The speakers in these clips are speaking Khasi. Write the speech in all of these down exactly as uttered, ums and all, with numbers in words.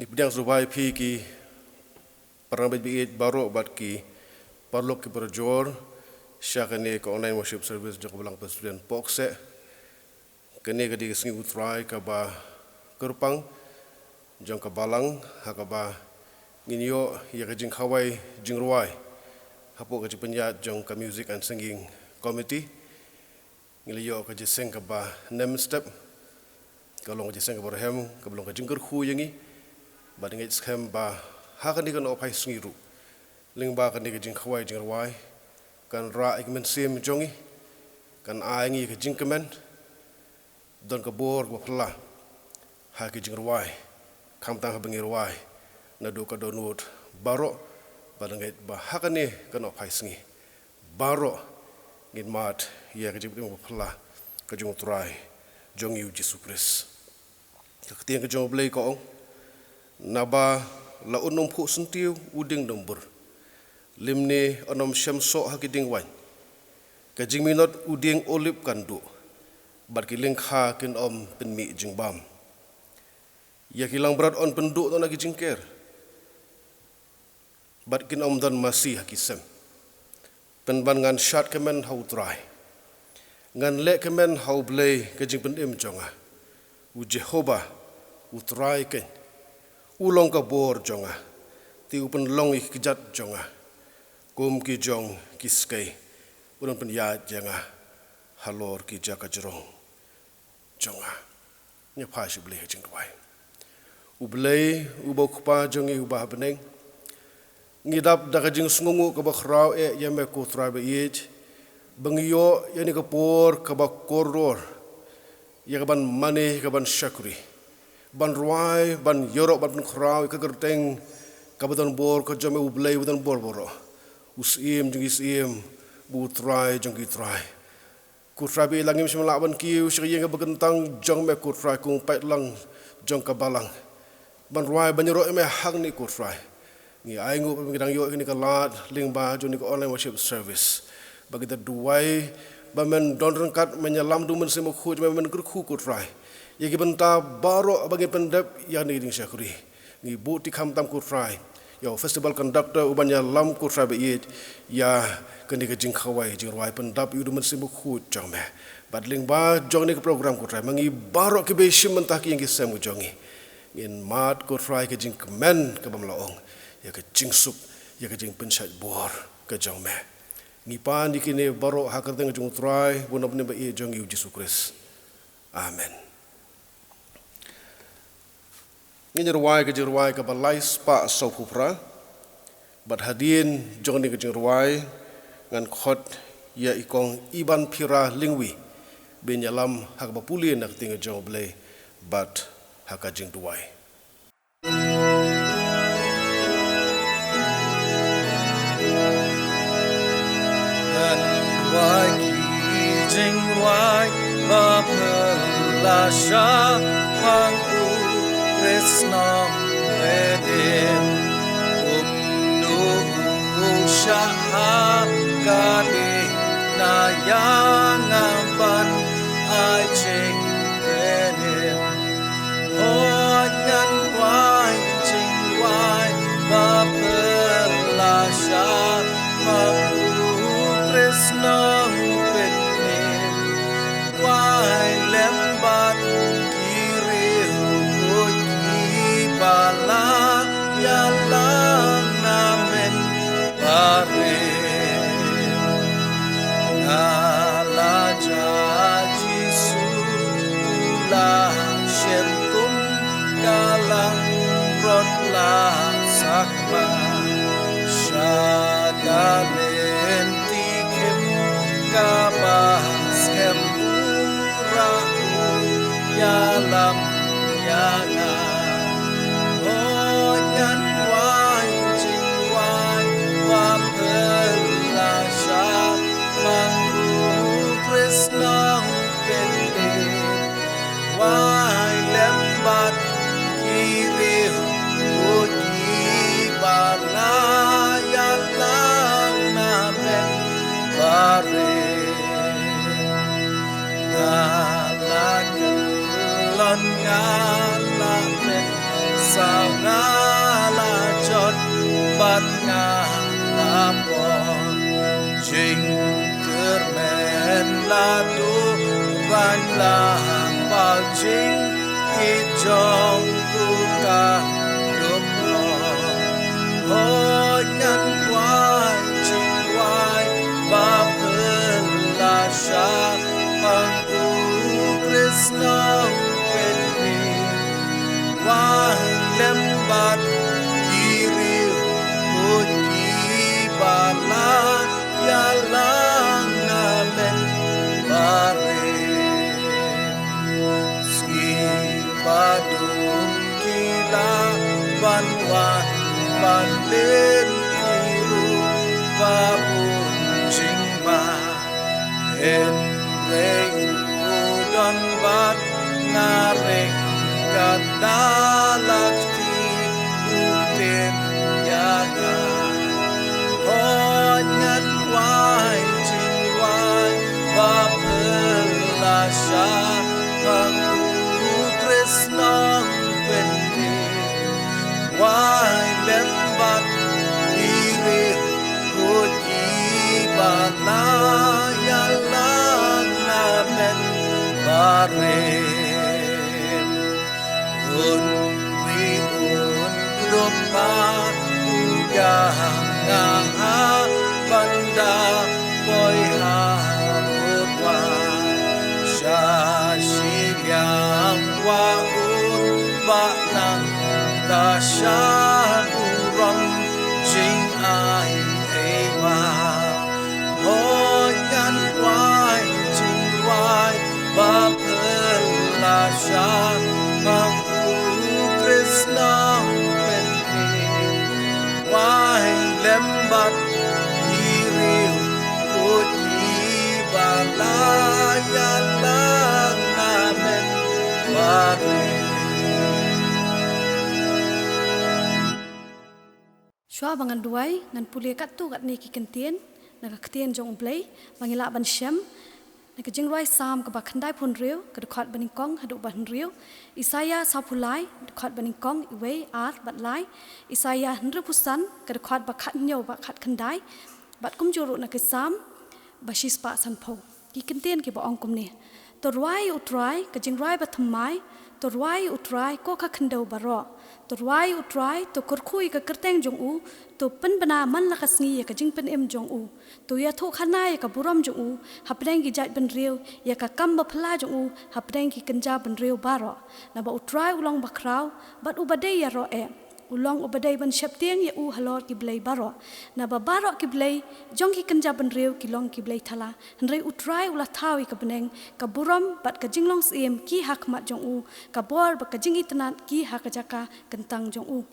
Pdiang sngewbha ïa phi ki para bangeit baroh bad ki paralok ki parajor sha kane ka online worship service jong ka Balang Presbyterian Pohkseh. Kane ka dei ka sngi U Trai kaba kyrpang jong ka Balang, ha kaba ngin ïoh ïa ka jingkhawai jingrwai hapoh ka jingpynïaid jong ka Music and Singing Committee. Ngi la ïoh ka jingïaseng kaba mynstep, ka long ka jingïaseng kaba rhem, kaba long ka jingkyrkhu ïa ngi. Bad ngi ngeit skhem ba ha kane ka nongphai sngi ruh, lyngba kane ka jingkhawai jingrwai, kan rah ïa ka mynsiem jong ngi, kan ai ngi ka jingkmen, don ka bor kaba phylla ha ki jingrwai, khamtam haba ngi rwai naduh ka dohnud baroh. Bad ngi ngeit ba ha kane ka nongphai sngi baroh ngin mad ïa ka jingpynim kaba phylla ka jong U Trai jong ngi U Jisu Khrist. Ka ktien ka jong U Blei ka ong, naba la un ym phuh syntiew u dieng dumbur, lymne un ym shem soh ha ki dieng waiñ. Ka jingminot u dieng olib kan duh, bad ki lyngkha kin ym pynmih jingbam. Ïa ki langbrot yn pynduh noh na ki jingker, bad kin ym don masi ha ki sem. Pynban ngan shad kmen ha U Trai, ngan leh kmen ha U Blei ka jingpynim jong nga. U Jehobah, U Trai keiñ, u long ka bor jong nga, te u pynlong ïa ki kjat jong nga. Kum ki jong ki skei un pynïaid ïa nga halor ki jaka jrong jong nga. Ngi phai sha U Blei ha jingduwai. U Blei, uba U Kpa jong ngi uba ha bneng, ngi dap da ka jingsngewnguh kaba khraw eh ïa me ko Trai ba ïeit, ba ngi ïoh ïa kane ka por kaba kordor, ïa kaban mane, ïa kaban shakri, ban rwai, ban ïaroh, ban pynkhraw ïa ka kyrteng kaba don bor ka jong me U Blei uba don bor baroh, U Syiem jong ki syiem, bad U Trai jong ki trai. Ko Trai ba ïeit, la ngim shym lah ban kiew sha ka ïing kaba kyntang jong me ko Trai, kum u paidlang jong ka Balang, ban rwai ban ïaroh ïa me hangne ko Trai. Ngi ainguh ba ngi dang ïoh ïa kane ka lad lyngba jong kane ka online worship service, ba ngi da duwai ba men don ryngkat, men ïalam da U Mynsiem Bakhuid, men kyrkhu ko Trai ïa ki bynta baroh ba ngi pyndep ïa kane ka jingshakri. Ngi buh ti khamtam ko Trai ïa u festival conductor uban ïalam ko Trai ba ïeit ïa kane ka jingkhawai jingrwai, pyndap ïa u da U Mynsiem Bakhuid jong me. Bad lyngba jong kane ka program ko Trai, ma ngi baroh kiba shim bynta ha ki ïing ki sem ka jong ngi, ngin mad ko Trai ka jingkmen kaba me la ong, ïa ka jingsuk, ïa ka jingpynshait bor ka jong me. Ngi pan ïa kine baroh ha ka kyrteng jong U Trai, U Nongpynim ba ïeit jong ngi U Jisu Khrist. Amen. Ngin rwai ka jingrwai kaba lai spah sawphew phra. Bad hadien jong kane ka jingrwai, ngan khot ïa i Kong Ibanphira Lyngwi ban ïalam ha kaba pule na ka ktien ka jong U Blei bad ha ka jingduwai. Ngan rwai ki jingrwai ba phylla sha pang U Khrist Nongpynim. Kumno u shah ha ka diengphna ïa nga ban ai jingpynim. Hooid, ngan rwai jingrwai ba phylla sha pang U Khrist Nongpynim. Rwai lem bad ki riewkhuid kiba la ïalam na men barim. Nga la jia Jisu u la shem kum ka langbrot la sakma sha ka lynti khim kaba skhem, u rah u ïalam ïa nga. Hooid, ngan rwai jingrwai ba phylla sha pang U Khrist Nongpynim. Rwai lem bad ki riewkhuid kiba la ïalam na men barim. Nga la kyllon, Saw nga la jot bad nga la pon, jingkyrmen la duh rang la pal, jingïeit jong u ka dup noh. Hooid ngan wai jingwai ba phylla shah, pang u Khrist Nongpynim. Wai lem bad ki riewkhuid kiba la ïalang namen barim. Sngi ba dum ki lah ban wan ban len ki ruh ba bun jingma. Hynrei u don bad nga, ryngkat da la kti u tip ïa nga. Hooid ngan wai jingwai ba phylla shah, pang u Khrist Nongpynim. Wai lem bad ki riewkhuid kiba la ïalang namen barim. Un ri un kdup ha u ïa nga ha ban da poi harud wai. Sha shiliang wah un bah nang da sha burom jingai ei ba. Hooid ngan wai jingwai ba phylla shah, pang u Khrist Nongpynim. Wai lem bad ki riewkhuid kiba la ïalang namen barim. Shuwa ba ngan duwai, ngan pule katto katne ki ktien na ka ktien jong U Blei ba ngi lah ban shem. Na ka jingrwai Salm kaba khyndaiphew hynriew, ka dkhot banyngkong haduh bahynriew. Isaïah sawphew lai, dkhot banyngkong, iwei, ar bad lai. Isaïah hynriewphew san, ka dkhot ba khathynñiew bad khatkhyndai. Bad kumjuh ruh na ki Salm ba shispah sanphew. Ki ktien kiba ong kumne: To rwai ïa U Trai ka jingrwai bathymmai, to rwai ïa U Trai ko ka khyndew baroh. To rwai ïa U Trai, to kyrkhu ïa ka kyrteng jong u, to pynbna man la ka sngi ïa ka jingpynim jong u. To ïathuhkhana ïa ka burom jong u hapdeng ki jaitbynriew, ïa ka kam baphylla jong u hapdeng ki kynja bynriew baroh. Naba U Trai u long bakhraw bad uba dei ïaroh eh. U long uba dei ban sheptieng ïa u halor ki blei baroh. Naba baroh ki blei jong ki kynja bynriew ki long ki blei thala. Hynrei U Trai u la thaw ïa ka bneng, ka burom bad ka jinglong syiem ki ha khmat jong u, ka bor bad ka jingitynnad ki ha ka jaka kyntang jong u.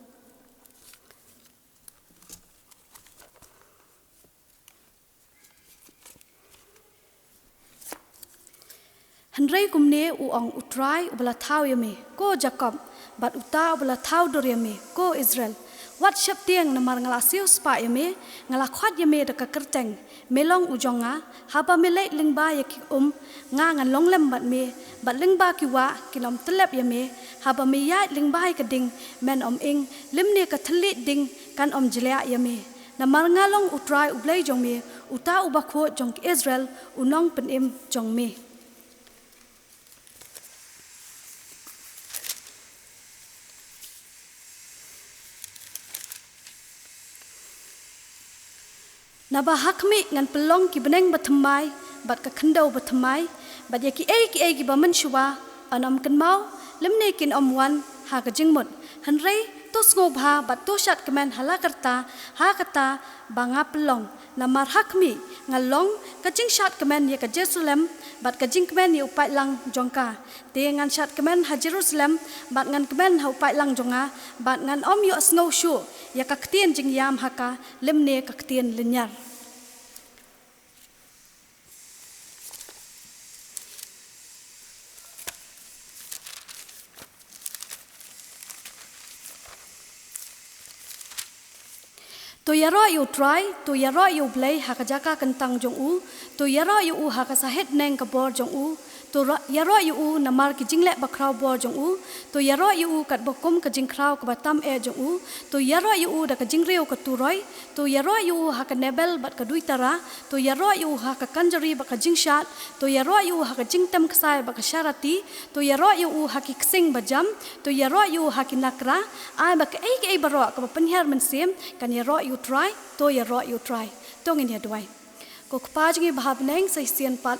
Hynrei kumne u ong U Trai uba la thaw ïa me, ko Jakob, bad uta uba la thaw dur ïa me, ko Israel: Wat sheptieng, namar nga la siewspah ïa me, nga la khot ïa me da ka kyrteng. Me long u jong nga. Haba me leit lyngba ïa ki um, nga ngan long lem bad me, bad lyngba ki wah kin ym tyllep ïa me. Haba me ïaid lyngba ïa ka ding, men ym ing, lymne ka thylliej ding kan ym jliah ïa me. Namar nga long U Trai U Blei jong me, uta u bakhuid jong ki Israel, u nongpynim jong me. Naba ha khmih ngan pynlong ki bneng bathymmai bad ka khyndew bathymmai, bad ïa kiei kiei kiba mynshuwa yn ym kynmaw, lymne kin ym wan ha ka jingmut. Hynrei to sngewbha bad to shad kmen ha la karta, ha kata ba nga pynlong. Namar ha khmih nga long ka jingshad kmen ïa ka Jerusalem bad ka jingkmen ïa u paidlang jong ka. Te ngan shad kmen ha Jerusalem bad ngan kmen ha u paidlang jong nga, bad ngan ym ïohsngew shuh ïa ka ktien jingïam ha ka, lymne ka ktien lynñiar. To ïaroh ïa U Trai, to ïaroh ïa U Blei ha ka jaka kyntang jong u, to ïaroh ïa u ha ka sahit bneng ka bor jong u, To ïaroh ïa u namar ki jingleh bakhraw bor jong u. To ïaroh ïa u katba kum ka jingkhraw kaba tam eh jong u. To ïaroh ïa u da ka jingriew ka turoi. To ïaroh ïa u ha ka nebel bad ka duitara. To ïaroh ïa u ha ka kanjari bad ka jingshad. To ïaroh ïa u ha ka jingtem ksai bad ka sharati. To ïaroh ïa u ha ki ksing bajam. To ïaroh ïa u ha ki nakra. Ai ba kaei kaei baroh kaba pynhiar mynsiem kan ïaroh ïa u Trai. To ïaroh ïa u Trai. To ngin ïa duwai. Ko Kpa jong ngi ba ha bneng, sa shisien pat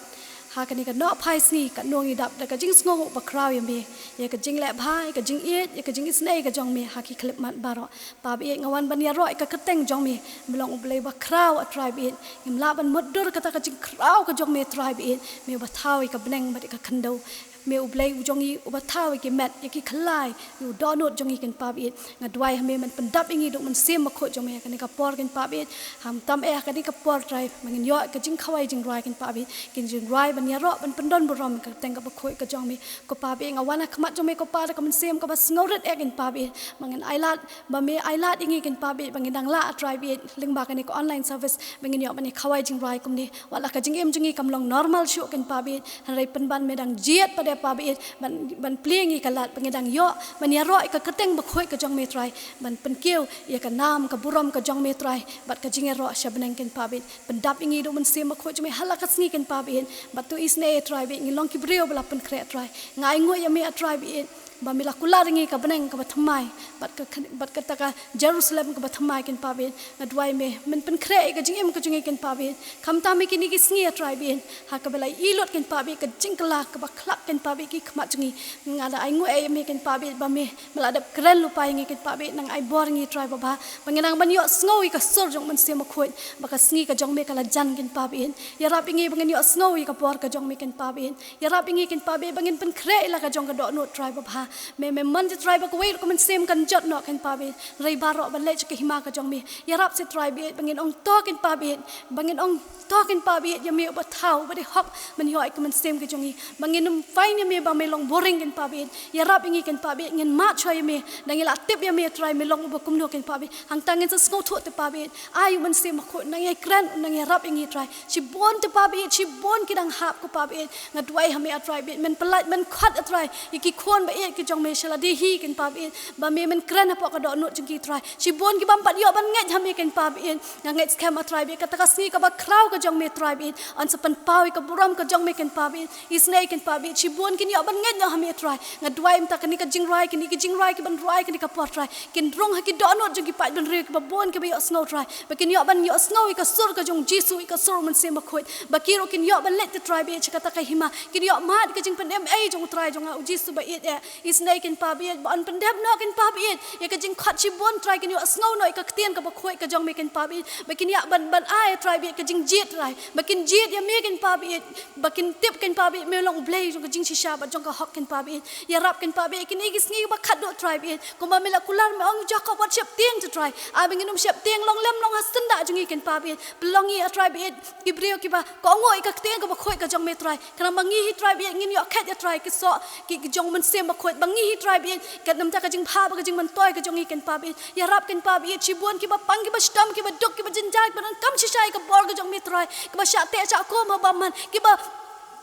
ha kane ka nohphai sngi, katno ngi dap da ka jingsngew bakhraw ïa me, ïa ka jingleh bha, ïa ka jingïeit, ïa ka jingisynei ka jong me ha ki khyllipmat baroh. Pa ba ïeit, nga wan ban ïaroh ïa ka kyrteng jong me. Me long U Blei bakhraw, A Trai ba ïeit. Ngim lah ban mutdur kata ka jingkhraw ka jong me, Trai ba ïeit. Me uba thaw ïa ka bneng bad ïa ka khyndew. Me U Blei u jong ngi uba thaw ïa ki met, ïa ki khlai, ïa u dohnud jong ngi, Kynrad ba ïeit. Nga duwai ha me, men pyndap ïa ngi da U Mynsiem Bakhuid jong me ha kane ka por, Kynrad ba ïeit. Khamtam eh ha kane ka por, Trai, ba ngin ïoh ïa ka jingkhawai jingrwai, Kynrad ba ïeit. Ka jingduwai ban ïaroh ban pyndon burom ïa ka kyrteng kaba khuid ka jong me. Ko Pa ba ïeit, nga wan ha khmat jong me, ko Pa, da ka mynsiem kaba sngewrit eh, Kynrad ba ïeit. Ba ngin ailad, ba me ailad ïa ngi, Kynrad ba ïeit, ba ngin dang lah, Trai ba ïeit, lyngba kane ka online service, ba ngin ïoh ban ïa khawai jingrwai kumne. Wat la ka jingim jong ngi kam long normal shuh, Kynrad ba ïeit, hynrei pynban me dang jied pat de, Pa ba ïeit, ban, ban plie ïa ngi ka lad ba ngin dang ïoh ban ïaroh ïa ka kyrteng bakhuid ka jong me, Trai, ban pynkiew ïa ka nam ka burom ka jong me, Trai, bad ka jingïaroh sha bneng, Kynrad ba ïeit. Pyndap ïa ngi da U Mynsiem Bakhuid jong me ha la ka sngi, Kynrad ba ïeit. Bad to isynei, Trai ba ïeit, ngi long ki briew ba la pynkhreh, Trai. Nga ainguh ïa me, A Trai ba ïeit, ba me la kular ïa ngi ka bneng kaba thymmai, bad ka, bad kata ka Jerusalem kaba thymmai, Kynrad ba ïeit. Nga duwai me, men pynkhreh ïa ka jingim ka jong ngi, Kynrad ba ïeit. Khamtam ha kine ki sngi, A Trai ba ïeit, ha kaba la ïohi lut, Kynrad ba ïeit, ka jingkylla kaba khlak, Kynrad ba ïeit, ki khmat jong ngi. Nga da ainguh eh ïa me, Kynrad ba ïeit, ba me, me la dep kren lypa ïa ngi, Kynrad ba ïeit, nang ai bor ïa ngi, Trai babha, ba ngin nang ban ïohsngew ïa ka sur jong U Mynsiem Bakhuid, ba ka sngi ka jong me ka la jan, Kynrad ba ïeit. Ïarap ïa ngi ba ngin ïohsngew ïa ka bor ka jong me, Kynrad ba ïeit. Ïarap ïa ngi, Kynrad ba ïeit, ba ngin pynkhreh ïa la ka jong ka dohnud, Trai babha. Me, me mon, Trai, ba kawei ruh ka mynsiem kan jot noh, Kynrad ba ïeit, hynrei baroh ban leit sha ka hima ka jong me. Ïarap seh, Trai ba ïeit, ba ngin ong to, Kynrad ba ïeit, ba ngin ong to, Kynrad ba ïeit, ïa me uba thaw, uba dei hok ban ïoh ïa ka mynsiem ka jong ngi. Ba ngin ym find ïa me ba me long boring, Kynrad ba ïeit. Ïarap ïa ngi, Kynrad ba ïeit, ngin mad shuwa ïa me, da ngi la tip ïa me, Trai, me long uba kumno, Kynrad ba ïeit. Hangta ngin sa sngewthuh, Kynrad ba ïeit. Ai U Mynsiem Bakhuid, nang ïai kren, nang ïarap ïa ngi, Trai. Shibun, Kynrad ba ïeit, shibun ki dang hap, Kynrad ba ïeit. Nga duwai ha me, A Trai ba ïeit, men pyllait, men khot, A Trai, ïa ki khun ba ïeit ki jong me sha lade hi, Kynrad ba ïeit, ba me men kren hapoh ka dohnud jong ki, Trai. Shibun ki bym pat ïoh ban ngeit ha me, Kynrad ba ïeit. Nga ngeit skhem, A Trai ba ïeit, kata ka sngi kaba khraw ka jong me, Trai ba ïeit, yn sa pynpaw ïa ka burom ka jong me, Kynrad ba ïeit. Isynei, Kynrad ba ïeit, shibun kin ïoh ban ngeit noh ha me, Trai. Nga duwai mynta kane ka jingrwai, kine ki jingrwai ki ban rwai kane ka por, Trai, kin rung ha ki dohnud jong ki paidbynriew kiba bun kiba ïohsngew, Trai, ba kin ïoh ban ïohsngew ïa ka sur ka jong U Jisu, ïa ka sur U Mynsiem Bakhuid, ba ki ruh kin ïoh ban leit, Trai ba ïeit, sha kata ka hima, kin ïoh mad ïa ka jingpynim ei jong U Trai jong nga, U Jisu ba ïeit eh. Isynei, Kynrad ba ïeit, ba yn pyndep noh, Kynrad ba ïeit, ïa ka jingkhot, shibun, Trai, kin ïohsngew noh ïa ka ktien kaba khuid ka jong me, Kynrad ba ïeit, ba kin ïa ban, ban ai, Trai ba ïeit, ka jingjied, Trai, ba kin jied ïa me, Kynrad ba ïeit, ba kin tip, Kynrad ba ïeit, me long U Blei jong ka jingshisha bad jong ka hok, Kynrad ba ïeit. Ïarap, Kynrad ba ïeit, kine ki sngi ba khatduh, Trai ba ïeit, kumba me la kular, me ong, Jakob, wat sheptieng, Trai. Ai ba ngin ym sheptieng, long lem, long ha syndah jong ngi, Kynrad ba ïeit. Pynlong ngi, A Trai ba ïeit, ki briew kiba kohnguh ïa ka ktien kaba khuid ka jong me, Trai. Khnang ba ngi hi, Trai ba ïeit, ngin ïoh khet ïa, Trai, ki soh ki, ki jong U Mynsiem Bakhuid, ba ngi hi, Trai ba ïeit, kat namar ka jingbha bad ka jingmyntoi ka jong ngi, Kynrad ba ïeit. Ïarap, Kynrad ba ïeit, shibun kiba pang, kiba shitom, kiba duk, kiba jynjar, kiba donkam shisha ïa ka bor ka jong me, Trai, kiba shah teh shah kum ha bymman, kiba,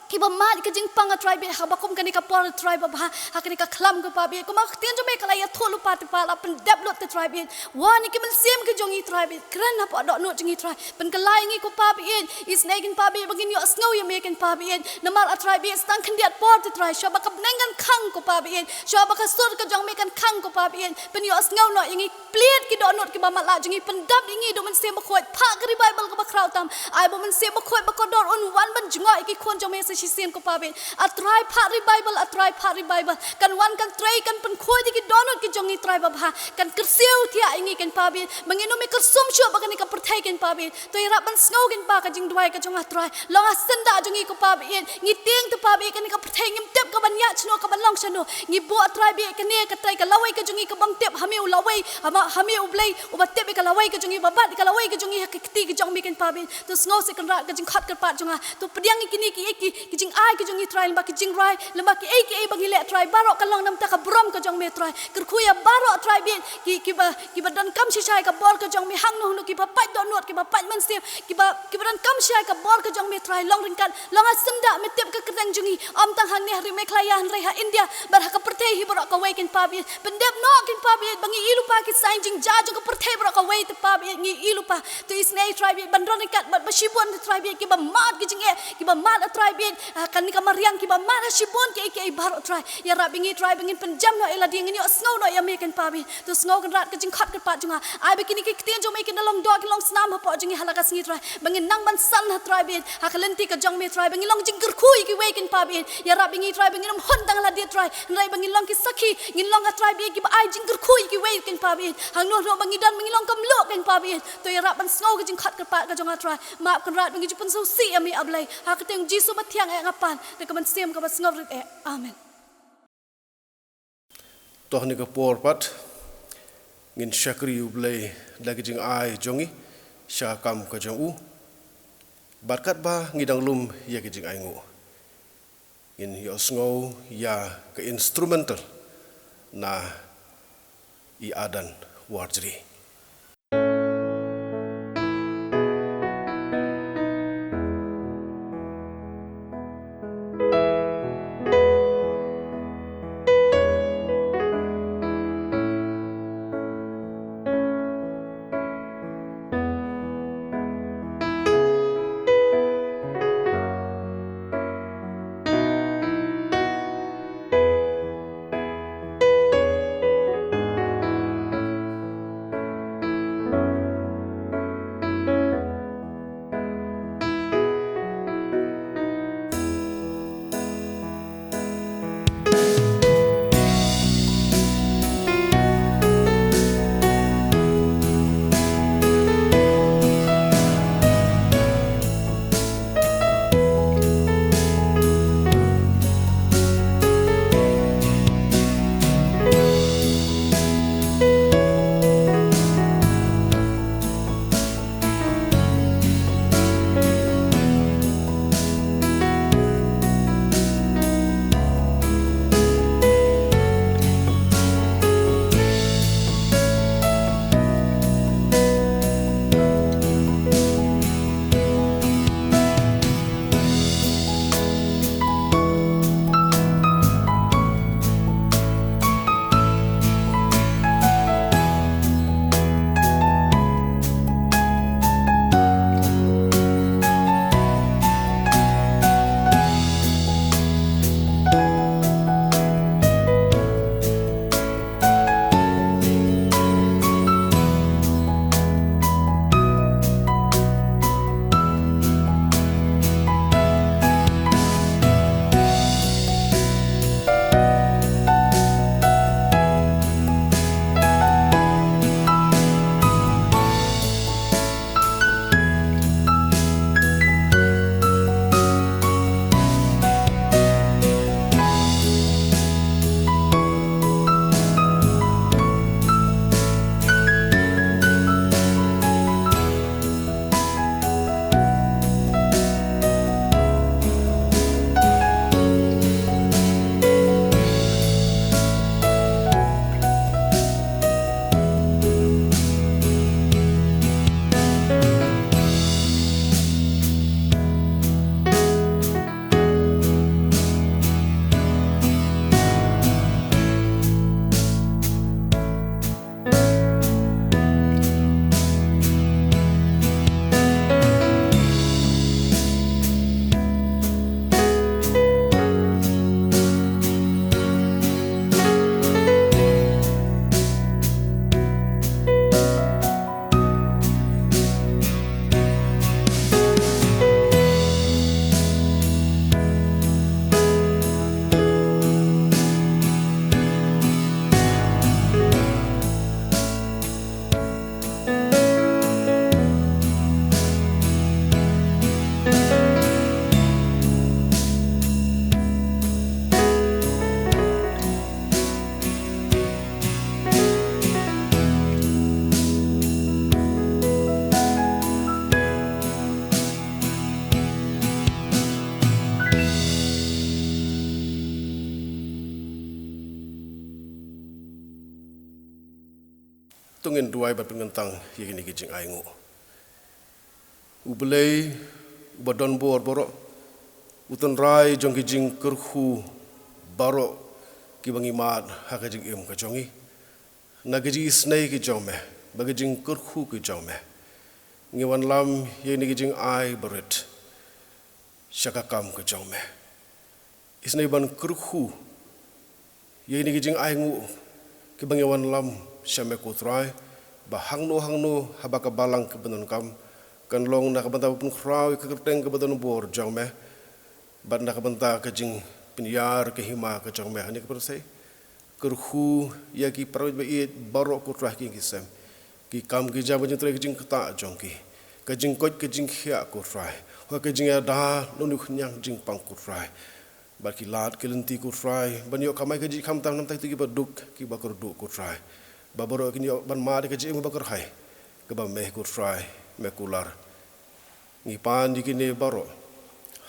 kiba mad ïa ka jingpang, A Trai ba ïeit, ha kaba kum kane ka por, Trai babha, ha kane ka khlam, Kynrad ba ïeit, kumba ka ktien jong me ka la ïathuh lypa, te pa la pyndep lut te, Trai ba ïeit. Wan ïa ki mynsiem ki jong ngi, Trai ba ïeit, kren hapoh dohnud jong ngi, Trai. Pynkylla ïa ngi, ko Pa ba ïeit. Isynei, Kynrad ba ïeit, ba ngin ïohsngew ïa me, Kynrad ba ïeit. Namar, A Trai ba ïeit, sa tang khyndiat por te, Trai, shuwa ba ka bneng kan khang, ko Pa ba ïeit, shuwa ba ka sur ka jong me kan khang, ko Pa ba ïeit, pynïohsngew noh ïa ngi. Plied ki dohnud kiba matlah jong ngi, pyndap ïa ngi da U Mynsiem Bakhuid, phah ka revival kaba khraw tam. Ai ba U Mynsiem Bakhuid ba kordor un wan ban jngoh ïa ki khun jong me sa shisien, ko Pa ba ïeit. A Trai, phah revival, A Trai, phah revival. Kan wan, kan trei, kan pynkhuid ïa ki dohnud ki jong ngi, Trai babha. Kan kyrsiew thiah ïa ngi, Kynrad ba ïeit, ba ngin ym ïa kyrsum shuh bad kane ka pyrthei, Kynrad ba ïeit. To ïarap ban sngew, Kynrad, ka jingduwai ka jong nga, Trai. Long ha syndah jong ngi, ko Pa ba ïeit. Ngi tieng te, Pa ba ïeit, kane ka pyrthei ngim tip ka ban ïaid shano, ka ban long shano. Ngi buh, Trai ba ïeit, kane ka trei ka lawei ka jong ngi kaba ngim tip, ha me u lawei, ha ma, ha me U Blei uba tip ïa ka lawei ka jong ngi, uba bat ïa ka lawei ka jong ngi ha ki kti ki jong me, Kynrad ba ïeit. To sngewsih, Kynrad, ka jingkhot kyrpad jong nga. To pdiang ïa kine ki, ïa ki Ki jingai ki jong ngi Trai, lyngba ki jingrwai, lyngba kiei kiei ba ngi leh Trai, baroh ka long namar ka burom ka jong me Trai. Kyrkhu ïa baroh Trai Blei, ki, kiba, kiba donkam shisha ïa ka bor ka jong me, hangno hangno kiba pait dohnud, kiba pait mynsiem, kiba, kiba donkam shisha ïa ka bor ka jong me Trai. Long ryngkat, long ha syndah, me tip ka kyrteng jong ngi, ym tang hangne ha ri Meghalaya hynrei ha India, bad ha ka pyrthei hi baroh kawei Kynrad Blei. Pyndep noh Kynrad Blei, ba ngi ïohi lypa ki saiñ jingjia jong ka pyrthei baroh kawei Kynrad Blei, ngi ïohi lypa. To isynei Trai Blei, ban don ryngkat bad ba shibun Trai Blei, kiba mad ki jingeh, kiba mad Trai Blei, ah, kane ka mariang kiba mad ha shibun kiei kiei baroh Trai. Ïarap ïa ngi Trai ba ngin pynjem noh ïa lade, ngin ïohsngew noh ïa me Kynrad Blei. To sngew Kynrad ka jingkhot kyrpad jong nga. Ai ba kine ki ktien jong me kin da long doh kin long snam hapoh jong ngi ha la ka sngi Trai. Ba ngin nang ban san ha Trai Blei, ha ka lynti ka jong me Trai. Ba ngin long jingkyrkhu ïa kiwei Kynrad Blei. Ïarap ïa ngi Trai ba ngin ym hun tang ha lade Trai. Hynrei ba ngin long ki sakhi, ngin long ka Trai Blei kiba ai jingkyrkhu ïa kiwei Kynrad Blei. Hangno hangno ba ngi don ba ngin long ka mluh Kynrad Blei. To ïarap ban sngew ka jingkhot kyrpad ka jong nga Trai. Map Kynrad ba ngi ju pynsngewsih ïa me A Blei. Ha ka kyrteng Jisu ba thiang eh nga pan, da ka mynsiem kaba sngewrit eh. Amen. To ha kane ka por pat ngin shakri U Blei da ki jingai jong ngi sha ka kam ka jong u. Bad katba ngi dang lum ïa ki jingainguh, ngin ïohsngew ïa ka instrumental na i Adan Warjri. ngin duwai ban pynkyntang ïa kine ki jingainguh. U Blei uba don bor baroh, u tynrai jong ki jingkyrkhu baroh kiba ngi mad ha ka jingim ka jong ngi, na ki jingisynei ki jong me bad ki jingkyrkhu ki jong me, ngi wanlam ïa kine ki jingai barit sha ka kam ka jong me. Isynei ban kyrkhu ïa kine ki jingainguh kiba ngi wanlam sha me ko Trai, ba hangno hangno haba ka balang kaba donkam, kan long na ka bynta ba pynkhraw ïa ka kyrteng kaba don bor jong me bad na ka bynta ka jingpynïar ka hima ka jong me ha kane ka pyrthei. Kyrkhu ïa ki para baieit baroh ko Trai ha ki ïing ki sem, ki kam ki jam, ka jingtrei ka jingktah jong ki, ka jingkoit ka jingkhiah ko Trai, ha ka jingïada na une u khñiang jingpang ko Trai, bad ki lad ki lynti ko Trai, ban ïoh kamai kajih khamtam namar ki baduk ki bakordor ko Trai, ba baroh kin ïoh ban mad ïa ka jingim kaba kyrhai kaba me ko Trai me kular. Ngi pan ïa kine baroh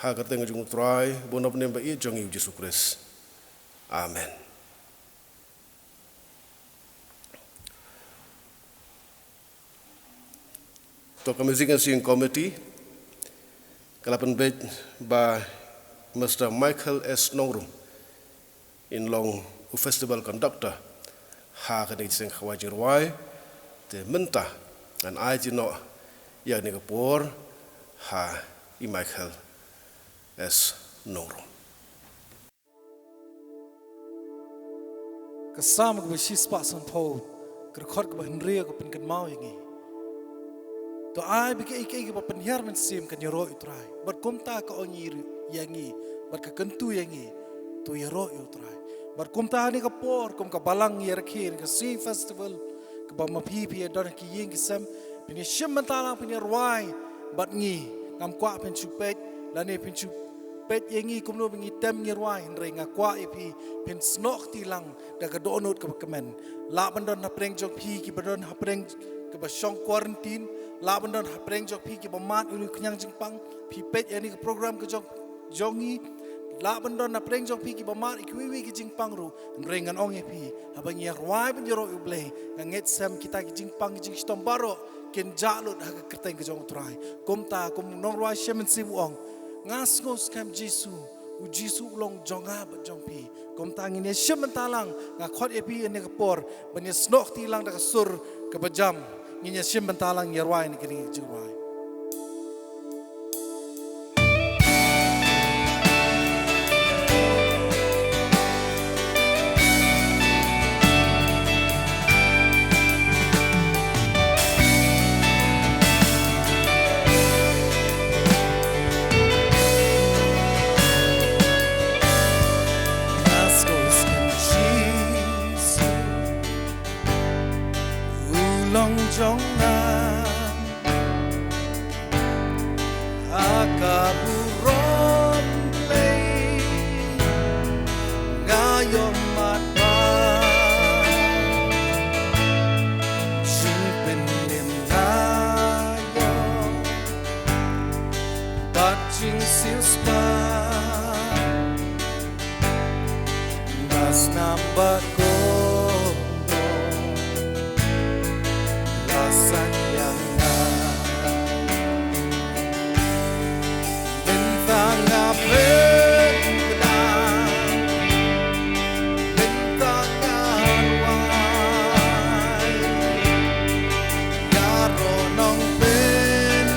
ha ka kyrteng jong u Trai bad u nongpynim baieit jong ngi u Jisu Khrist. Amen. To ka Music and Singing Committee ka la pynbeit ba Mister Michael S Nongrum in long u festival conductor ha kane ka jingkhawai jingrwai. Te mynta ngan ai jingnoh ïa kane ka por ha i Michael S Nongrum. Ka Salm kaba shispah sanphew, ka dkhot kaba hynriew ka pynkynmaw ïa ngi. To ai ba kiei kiei kiba pynhiar mynsiem kan ïaroh ïa u Trai. Bad kumta ka ong ïa ngi, bad ka kyntu ïa ngi, to ïaroh ïa u Trai. Bad kumta ha kane ka por, kum ka balang ïarakhe ïa ka Singing Festival kaba ma phi phi ïa don ha ki ïing ki sem, phin ïa shim bynta lang, phin ïa rwai bad ngi. Ngam kwah phin shu peit lane phin shu peit ïa ngi kumno ba ngi tem ngi rwai, hynrei nga kwah ïa phi phin snoh kti lang da ka dohnud kaba kmen. Lah ban don hapdeng jong phi kiba don hapdeng, kiba shong quarantine, lah ban don hapdeng jong phi kiba mad ïa une u khñiang jingpang, phi peit ïa kane ka program ka jong, jong ngi, lah ban don hapdeng jong phi kiba mad ïa kiwei kiwei ki jingpang ruh. Hynrei ngan ong ïa phi, haba ngi ïa rwai ban ïaroh ïa u Blei, nga ngeit sem kita ki jingpang ki jingshitom baroh kin jah lut ha ka kyrteng ka jong u Trai. Kumta kum u nongrwai shimet sib u ong, nga sngewskhem Jisu, u Jisu u long jong nga bad jong phi. Kumta ngin ïa shim bynta lang, nga khot ïa phi ha kane ka por ban ïa snoh kti lang da ka sur kaba jam. Ngin ïa shim bynta lang, ïa rwai na kane ka jingrwai. Nga sngewskhem Jisu u long jong nga, ha ka burom Blei nga ïohmad bha. Jingpynim nga ïoh bad jingsiewspah, na snam ba kordor la sait ïa nga. Mynta nga pynbna, mynta nga rwai, ïaroh Nongpynim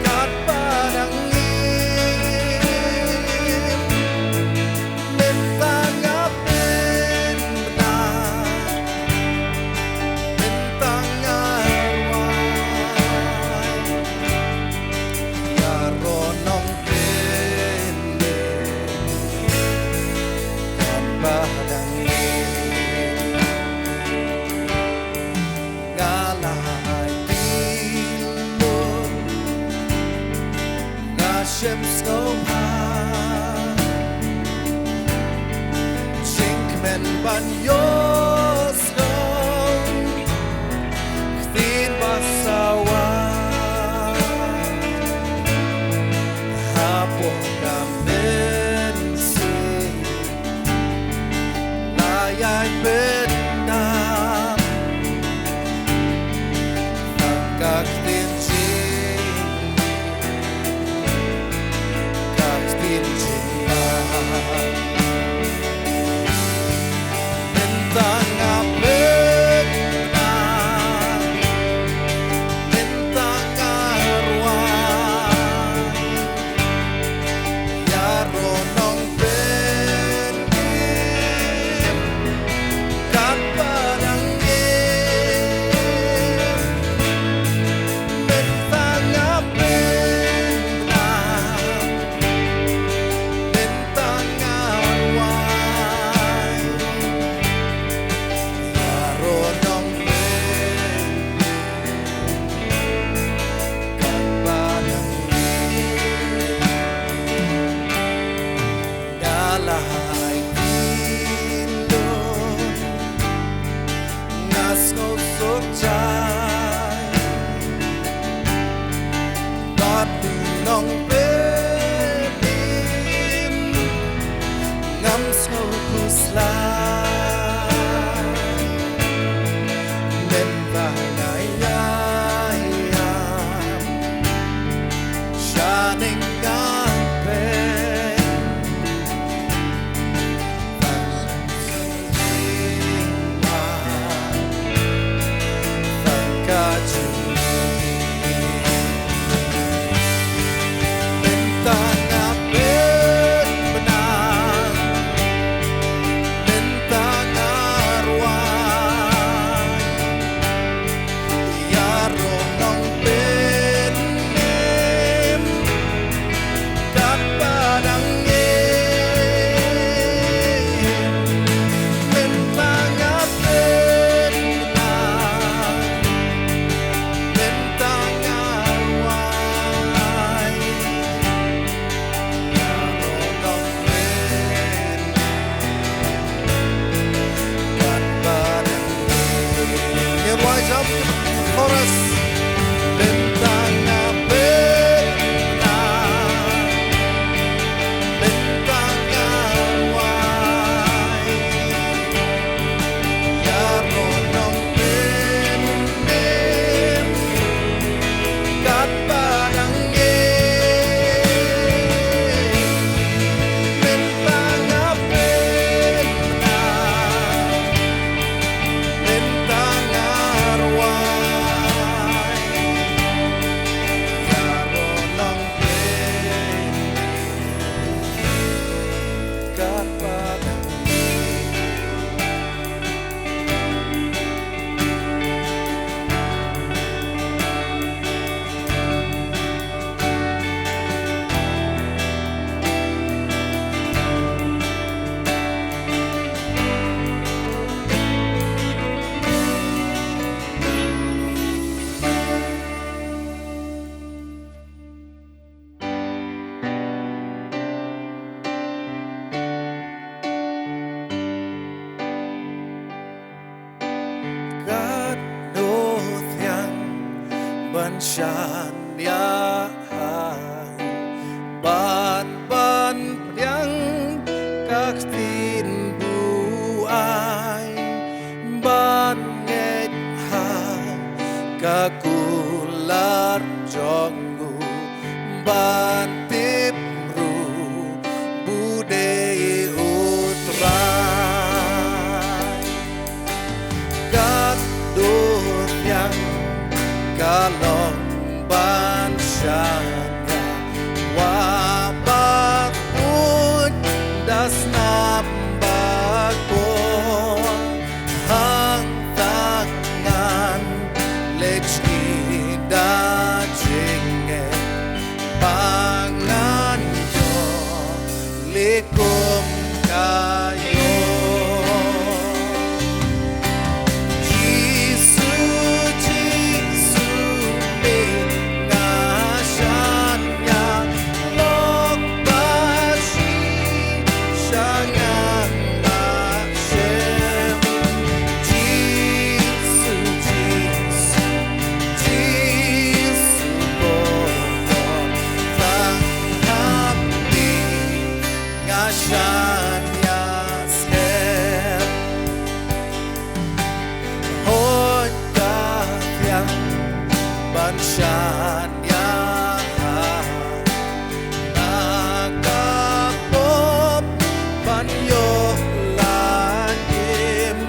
katba dang im. Mynta nga pynbna, mynta nga rwai, ïaroh Nongpynim katba dang im. Nga la ai kylluid, nga shem sngewbha, jingkmen ban ïohsngew ktien ba sawa hapoh ka mynsiem. La ïai pynda Ai ki lun nga sngewsuk jai bad u nongpynim ngam sngewkhuslai. Mynta nga ïam shaneng nga peit Katno thiang ban shaniah ha u, ban ban pdiang ka ktien buaid, ban ngeit ha ka kular jong u, ban tip ruh ba u dei u Trai. Katno thiang ka long ban shaniah, wah ba khuid da snam ba kor, hangta ngan leit shim da jingngeit ba ngan ïoh leh kum ka ïoh. Jisu, Jisu, me nga shaniah, lok ba shi sha nga nga shem. Jisu, Jisu, Jisu ko, ko tang hapdeng nga shaniah skhem. Hooid ka thiang ban shaniah ha na ka pop ban ïoh la im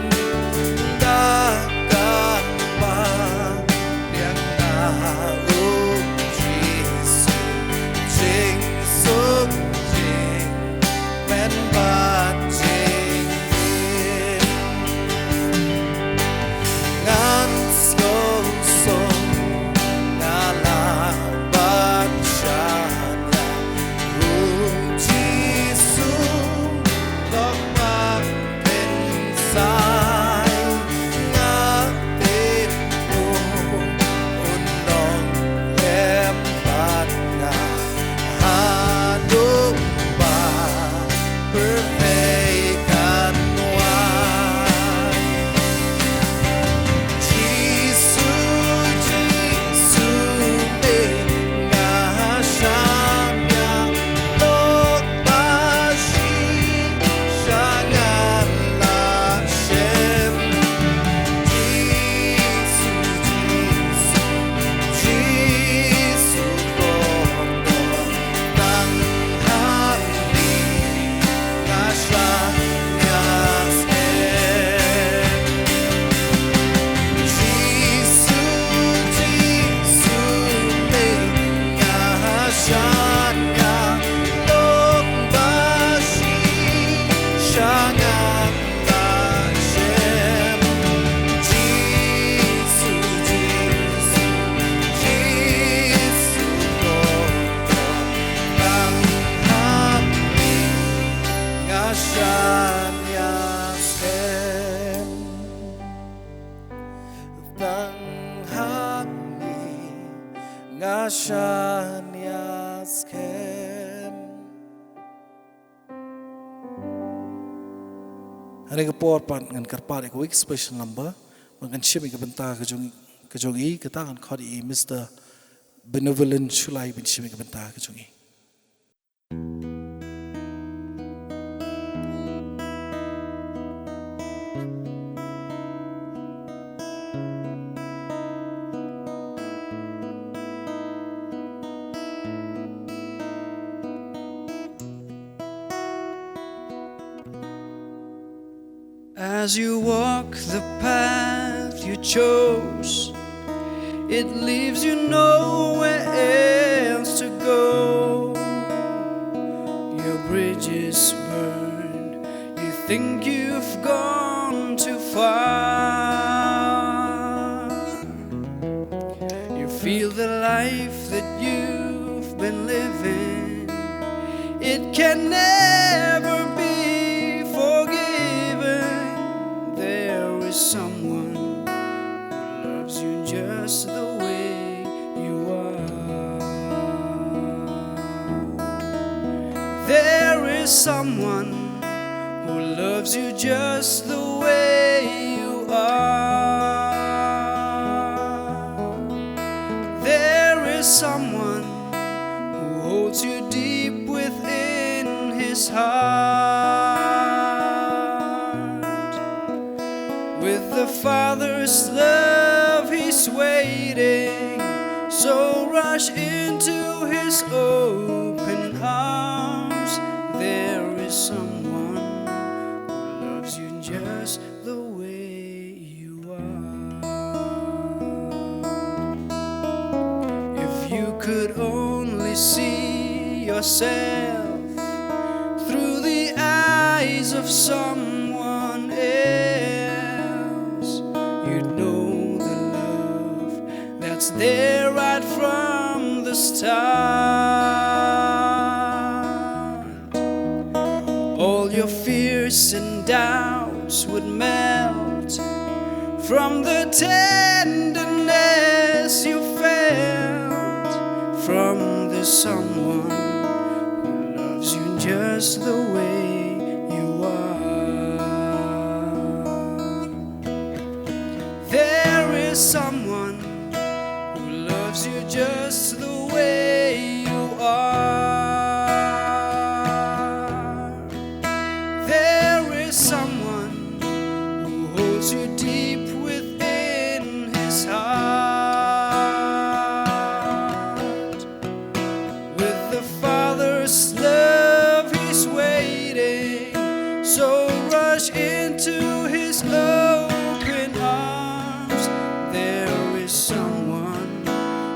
da kaba pdiang na u Jisu jingsuk jingmen ba Shania Skem. Hane ka por pat ngan kyrpad ïa ka week special number. Ba ngan shim ïa ka bynta ka jong, ka jong i, kata ngan khot ïa i Mister Benevolent Shullai ban shim ïa ka bynta ka jong i. As you walk the path you chose, it leaves you nowhere else to go. Your bridge is burned, you think you've gone too far. You feel the life that you've been living, it can never be forgiven. There is someone who loves you just the way you are. There is someone who loves you just the way you are. There is someone who holds you deep within his heart. With the Father's love, he's waiting. So rush into his open arms. There is someone who loves you just the way you are. If you could only see yourself through the eyes of someone else, you'd know the love that's there right from the start. All your fears and doubts would melt from the tenderness you felt from the someone who loves you just the way you are. There is someone who loves you just the way you are. There is someone who holds you deep within his heart. With the Father's love, he's waiting. So rush into his open arms. There is someone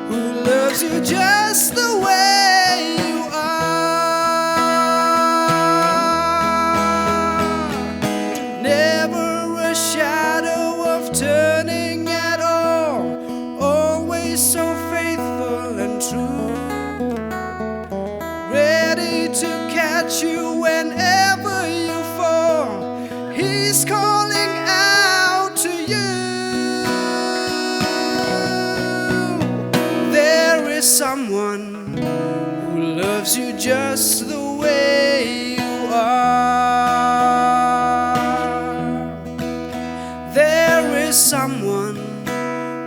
who loves you just the way you are. Never a shadow of turning at all, always so faithful and true, ready to catch you whenever you fall. He's calling out to you. There is someone who loves you just the way you are. There is someone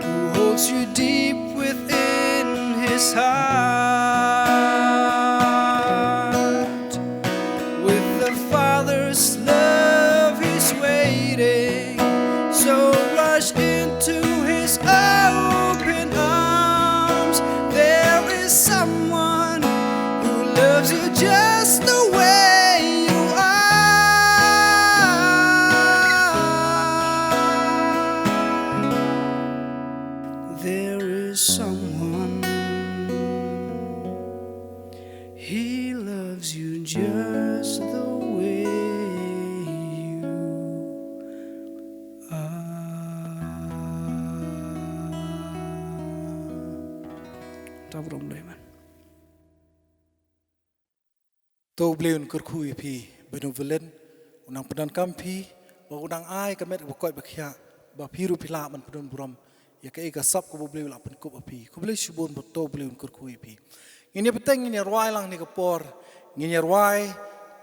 who holds you deep within his heart. With the Father's love, he's waiting. So rush into his open arms. There is someone who loves you just the way you are. There is someone He loves you just the way you are. Ta burom dei man. To U Blei un kyrkhu ïa phi, Benevolent, u nang pyndonkam phi, ba u nang ai ka met ba koit ba khiah, ba phi ruh phi lah ban pynbun burom ïa kaei ka sap kaba U Blei u la pynkup ha phi. Khublei shibun, ba to U Blei un kyrkhu ïa phi. Ngin ïa bteng, ngin ïa rwai lang ha kane ka por, ngin ïa rwai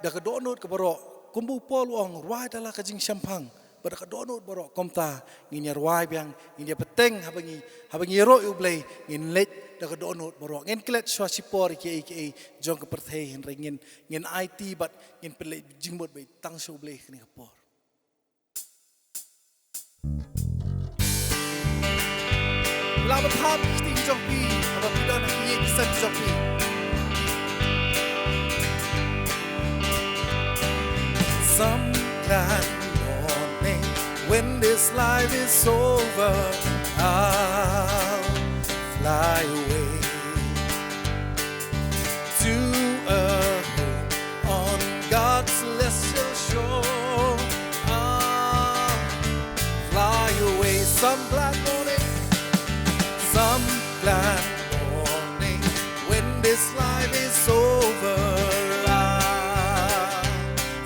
da ka dohnud kaba baroh. Kumba u Paul u ong, rwai da la ka jingshemphang bad da ka dohnud baroh. Kumta ngin ïa rwai biang, ngin ïa bteng, haba ngi, haba ngi ïaroh ïa U Blei, ngin leit da ka dohnud baroh. Ngin klet shuwa shipor ïa kiei kiei jong ka pyrthei, hynrei ngin, ngin aiti bad ngin pynleit jingmut beit tang sha U Blei ha kane ka por. La ba thap ki kti jong phi, ba phi don ha ki ïing ki sem jong phi. Some glad morning when this life is over, I'll fly away to a home on God's celestial shore. I'll fly away some glad morning, some glad morning when this life is over. I'll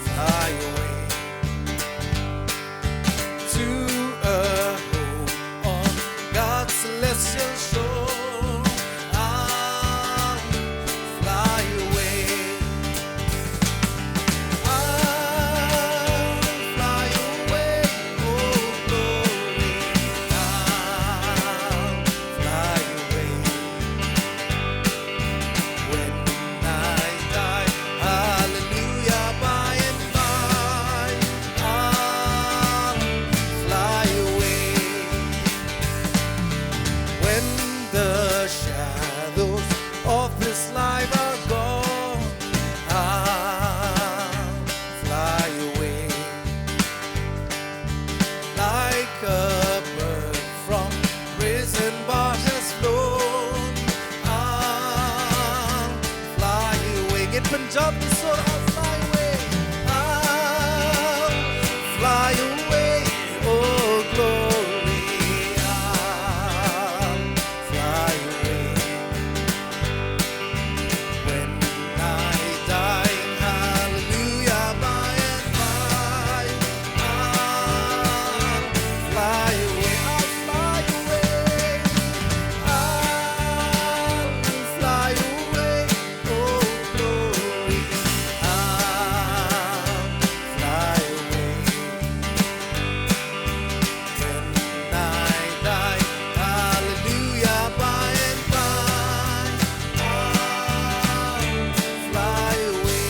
fly away to a home on God's celestial shore. I'll fly away. I'll fly away, oh glory. I'll fly away. When I die, hallelujah, by and by, I'll fly away. When the shadows of this life are gone, I'll fly away. Like a bird from prison bars has flown, I'll fly away. Ngin pynjop ki sur, I'll fly away. I'll fly away, oh glory. I'll fly away. When I die, hallelujah, by and by, I'll fly away, I'll fly away, I'll fly away, oh glory, I'll fly away. When I die, hallelujah, by and by, I'll fly away.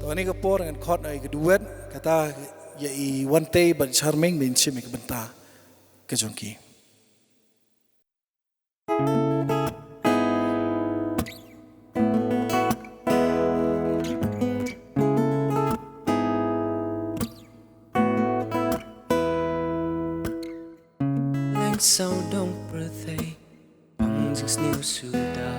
To ha kane ka por ngan khot ïa i ka duet, kata ïa i Wantei bad Charming, ban shim ïa ka bynta ka jong ki. Langsawdong pyrthei, pang jingsniew suda.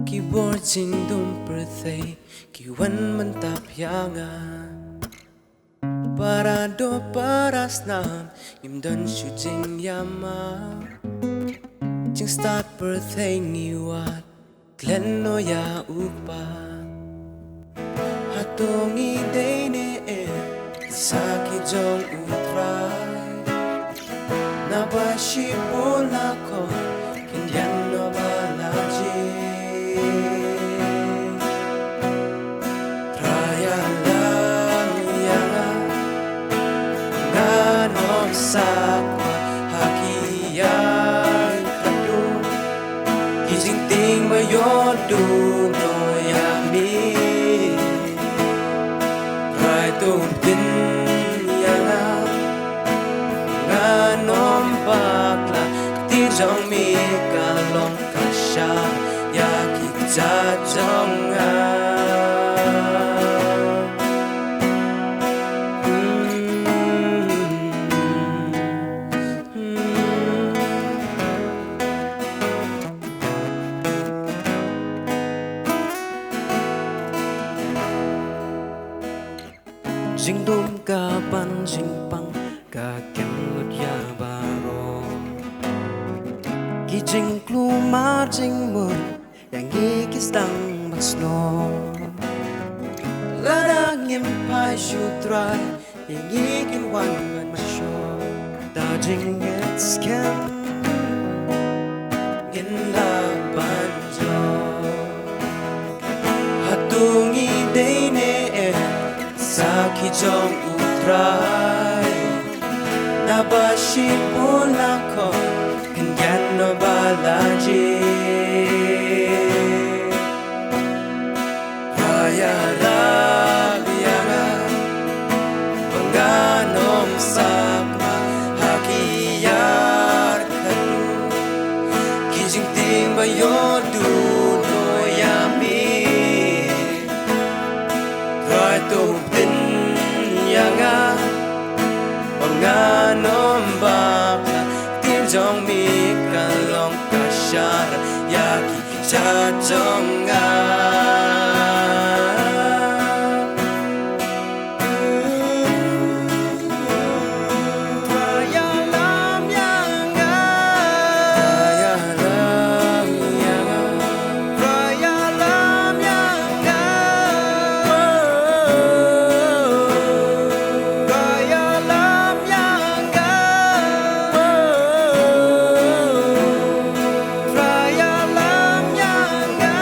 Ki bor jingdum pyrthei ki wan mynta ïa nga. Para doh para snam, ngim don shuh jingïamap. Jingstad pyrthei ngi wad, klet noh ïa u Kpa. Hato ngi dei ne em, ki sakhi jong u Trai. Naba shibun la khot, kin ïeng noh ba la jied. Trai ïalam ïa nga, ngan ym sa kwah ha ki ïing khadduh. Ki jingtieng ba ïoh duh noh ïa me. Trai to pynïaid ïa nga, ngan ym bakla. Ka ktien jong me ka long ka shai ïa ki kjat jong nga. Hmm. Hmm. Jingdum ka ban jingpang ka kem lut ïa baroh. Ki jingkulmar jingmut ïa ngi ki sdang ban snoh. Lada ngim phai sha u Trai, Ngi kin wan ban shong da jingngeit skhem, ngin lah ban jop. Hato ngi dei ne em sakhi jong U Trai? Naba shibun la khot khyndiat noba la jied. Trai ïalam ïa nga, ba ngan ym sakma ha ki ïar khadduh, ki jingtieng ba ïoh duh noh ïa me. Trai to pynbeit ïa nga, ba ngan ym bakla. Ktien jong me ka long ka shah ïa ki kjat jong nga. Trai ïalam ïa nga. Trai ïalam ïa nga. Trai ïalam ïa nga. Trai ïalam ïa nga. Trai ïalam ïa nga.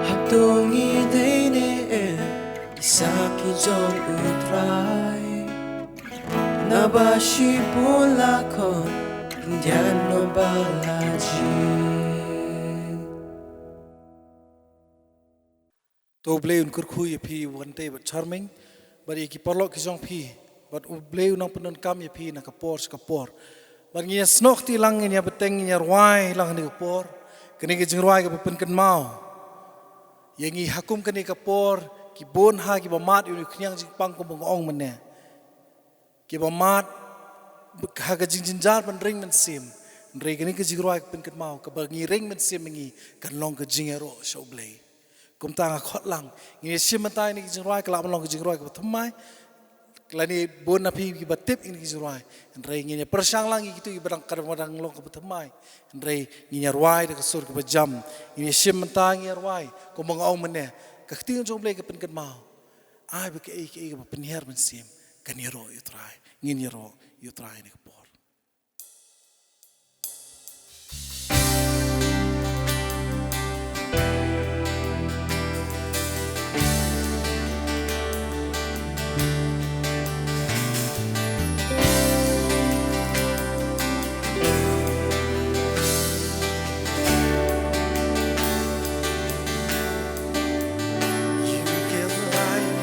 Hato ngi dei ne em ki sakhi jong U Trai? Naba shibun la khot khyndiat noba la jied. To U Blei un kyrkhu ïa phi Wantei bad Charming, bad ïa ki paralok ki jong phi, bad U Blei un nang pyndonkam ïa phi na ka por sha ka por. Bad ngin ïa snoh kti lang, ngin ïa bteng, ngin ïa rwai lang ha kane ka por kane ka jingrwai kaba pynkynmaw ïa ngi ha kum kane ka por, ki bun ha kiba mad ïa une u khñiang jingpang kumba nga ong mynne. Kiba mad ha ka jingjynjar ban ring mynsiem. Hynrei kane ka jingrwai ka pynkynmaw, kaba ngi ring mynsiem ïa ngi, kan long ka jingïaroh sha U Blei. Kumta nga khot lang, ngin ïa shim mynta ïa kane ka jingrwai, ka lah ban long ka jingrwai kaba thymmai. Lane bun na phi kiba tip ïa kane ka jingrwai. Hynrei ngin ïa pyrshang lang ïa kito kiba dang, kaba dang long kaba thymmai. Hynrei ngin ïa rwai da ka sur kaba jam. Ngin ïa shim mynta, ngin ïa rwai kumba nga ong mynne. Ka ktien jong U Blei ka pynkynmaw, ai ba kaei kaei kaba pynhiar mynsiem kan ïaroh ïa U Trai. Ngin ïaroh ïa U Trai ha kane ka por. You give life,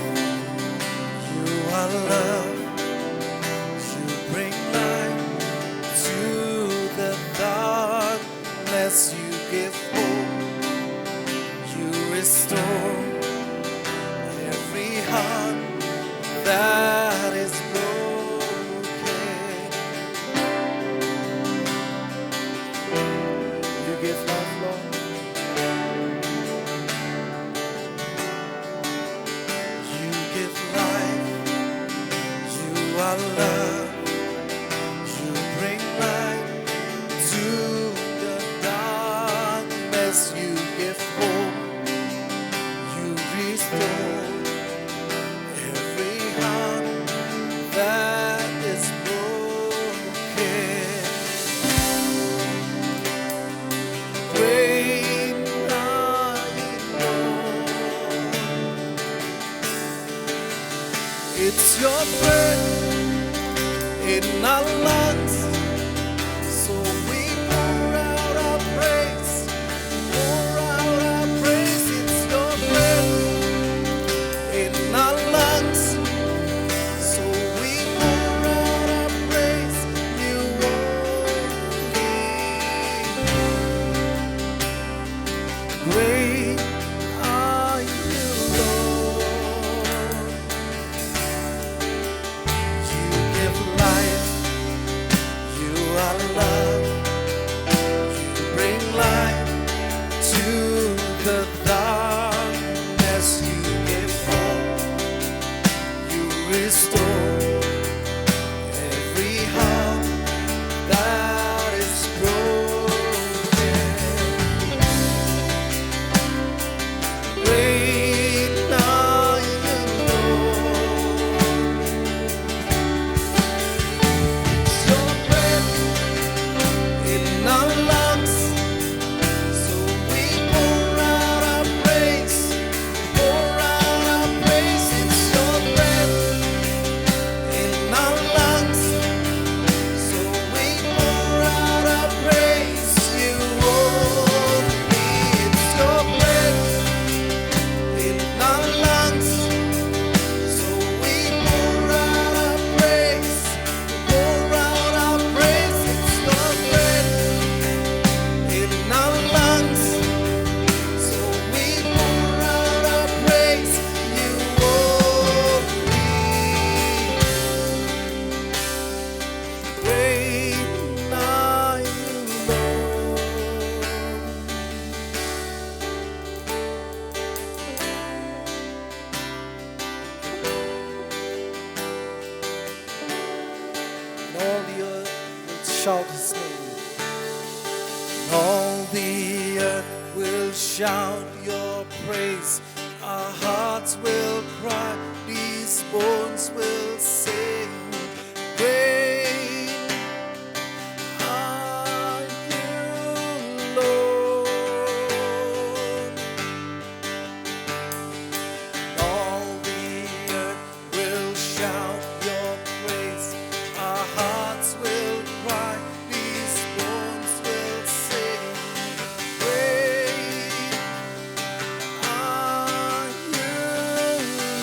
you are love, you bring light to the darkness, you give hope, you restore every heart that is broken. You give life, Lord. You give life. You are love. You bring light to the darkness. You give hope. You restore every heart that is broken. Great are you, Lord. It's your breath in our lungs, so we pour out our praise, pour out our praise. It's your breath in our lungs, so we pour out our praise. You only. Great are you, Lord. You give life, shout your praise. Our hearts will cry, these bones will sing. Great are you, Lord. All the earth will shout your praise. Our hearts will cry, these bones will sing. Great are you,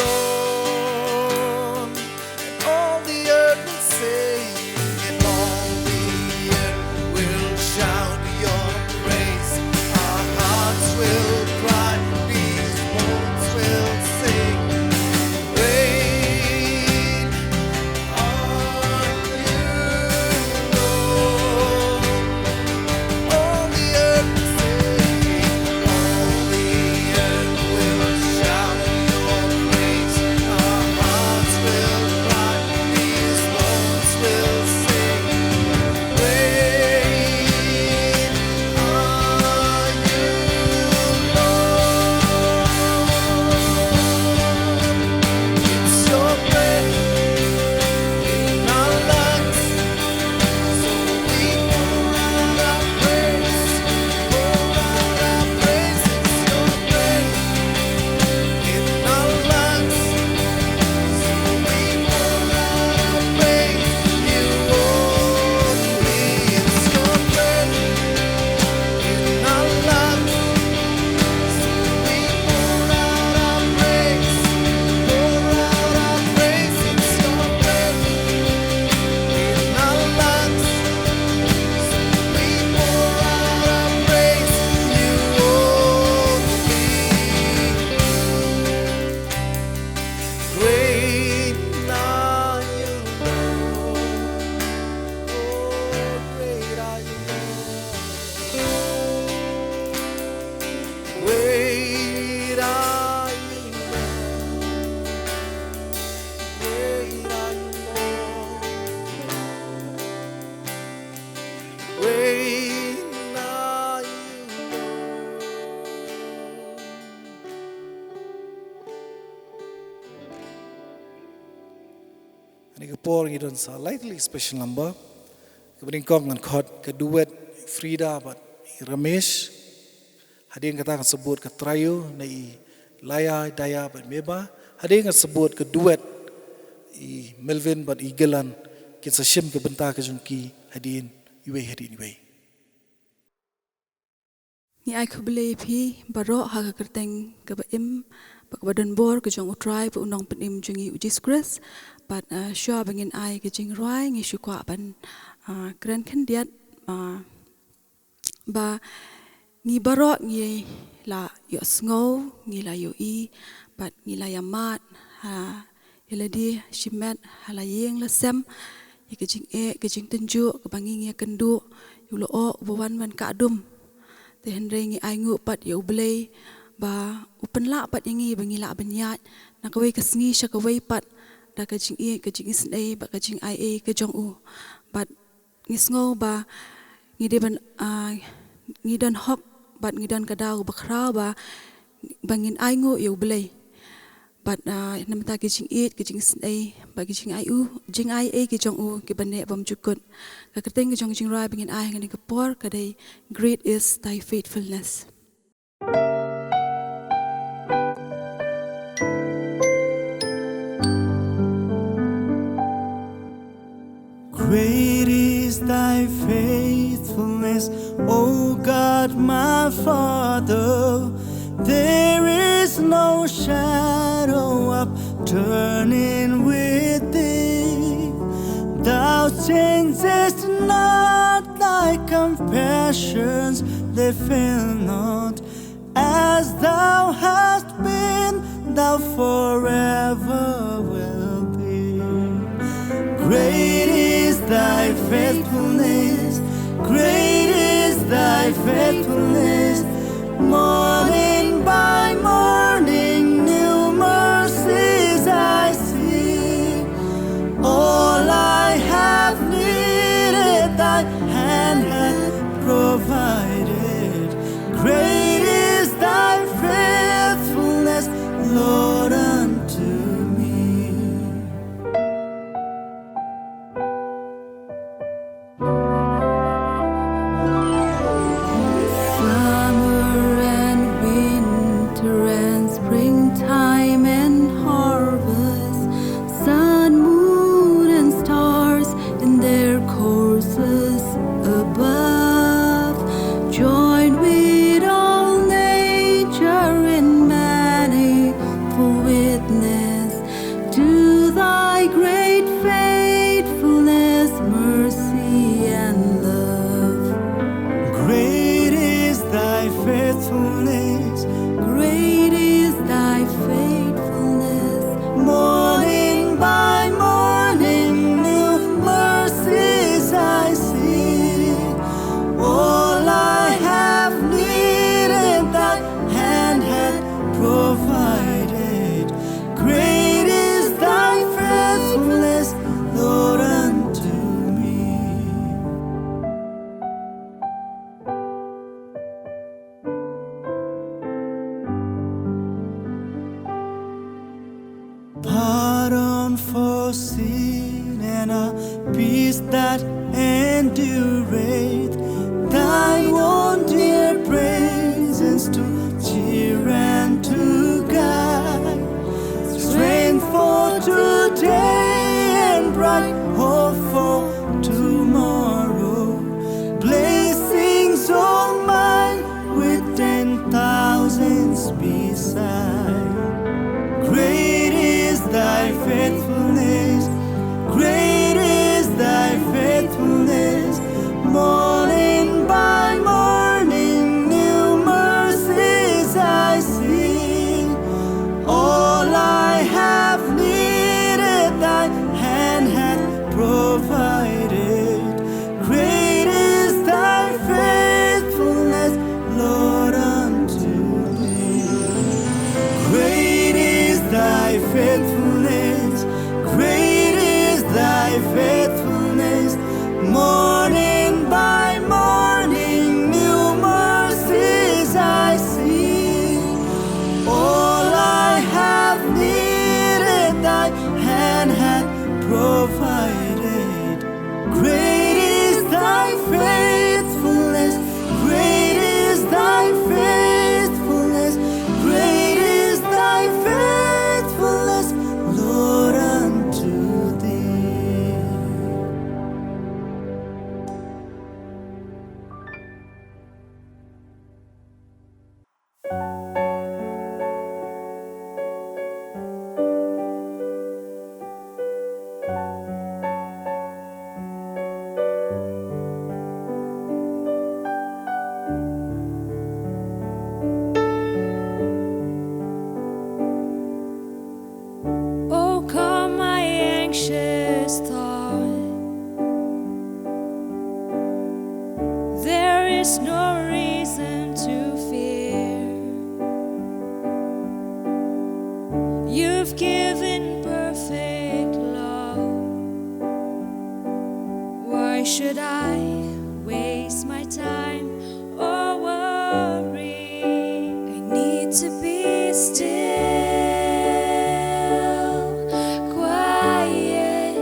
Lord. And all the earth will sing, and all the earth will shout your praise. Our hearts will cry, these bones will sing. Great are you, Lord. All the earth will sing, all the earth will shout your praise. Our hearts will cry, these bones will sing. Great are you, Lord. It's your breath in our lungs. So we pour out our praise, pour out our praise. It's your breath in our lungs. So we pour out our praise, you only. It's your breath in our lungs. So we pour out our praise, pour out our praise. It's your breath in our lungs. So we pour out our praise, you only. Great are you, Lord. Oh, great are you, Lord. Great are you, Lord. Great are you, Lord. Great are you, Lord. Kane ka por ngi don sa lai tylli special number. Kaba nyngkong ngan khot ka duet Frida bad i Ramesh. Hadien kata ngan sa bud ka trio na i Laya, Daya bad Meba. Hadien ngan sa bud ka duet i Melvin bad i Gilan. Kin sa shim ka bynta ka jong ki hadien iwei hadien iwei. Ngi ai khublei ïa phi baroh ha ka kyrteng kaba im bad kaba don bor ka jong U Trai bad U Nongpynim jong ngi U Jisu Khrist. Bad, ah, shuwa ba ngin ai ka jingrwai ngi shu kwah ban, ah, kren khyndiat, ah, ba ngi baroh ngi la ïohsngew, ngi la ïohi bad ngi la ïa mad ha ïa lade shimet ha la ïing la sem ïa ka jingeh ka jingtynjuh kaba ngi ngi ïakynduh ïa u lyoh uba wan ban kah dum. Te hynrei ngi ainguh pat ïa U Blei ba u pynlah pat ïa ngi ba ngi lah ban ïaid na kawei ka sngi sha kawei pat da ka jingïeit ka jingisynei bad ka jingaiei ka jong u. Bad ngi sngew ba ngi dei ban, ah, ngi don hok bad ngi don ka daw ba khraw ba, ba ngin ainguh ïa U Blei. Bad, ah, namar ka jingïeit ka jingisynei bad ka jingaiei, jingaiei ka jong u kiba neh bymjukut. Ka kyrteng ka jong ka jingrwai ba ngin ai ha kane ka por ka dei Great is thy faithfulness. Great is thy faithfulness, O God my Father. There is no shadow of turning with thee. Thou changest not, thy compassions, they fail not. As thou hast been, thou forever will be. Great is thy faithfulness, great is thy faithfulness. Morning by morning, new mercies I see. All I have needed, thy hand hath provided. Great is thy Sin and a peace that endureth. Thine own dear presence to cheer and to guide. Strength for today and bright hope for tomorrow. Blessings all mine with ten thousands beside. Great is thy faithfulness, great is thy faithfulness. Morning by morning, new mercies I see. All I have needed, thy hand hath provided. Great is thy faithfulness, Lord, unto me. Great is thy faithfulness, great is thy faithfulness. Morning by morning, new mercies I see. All I have needed, thy hand hath provided. Great is thy faithfulness, great is thy faithfulness, great is thy faithfulness, Lord, unto thee. Oh, calm my anxious thought. There is no reason to fear. You've given perfect love. Why should I waste my time or worry? I need to be still, quiet,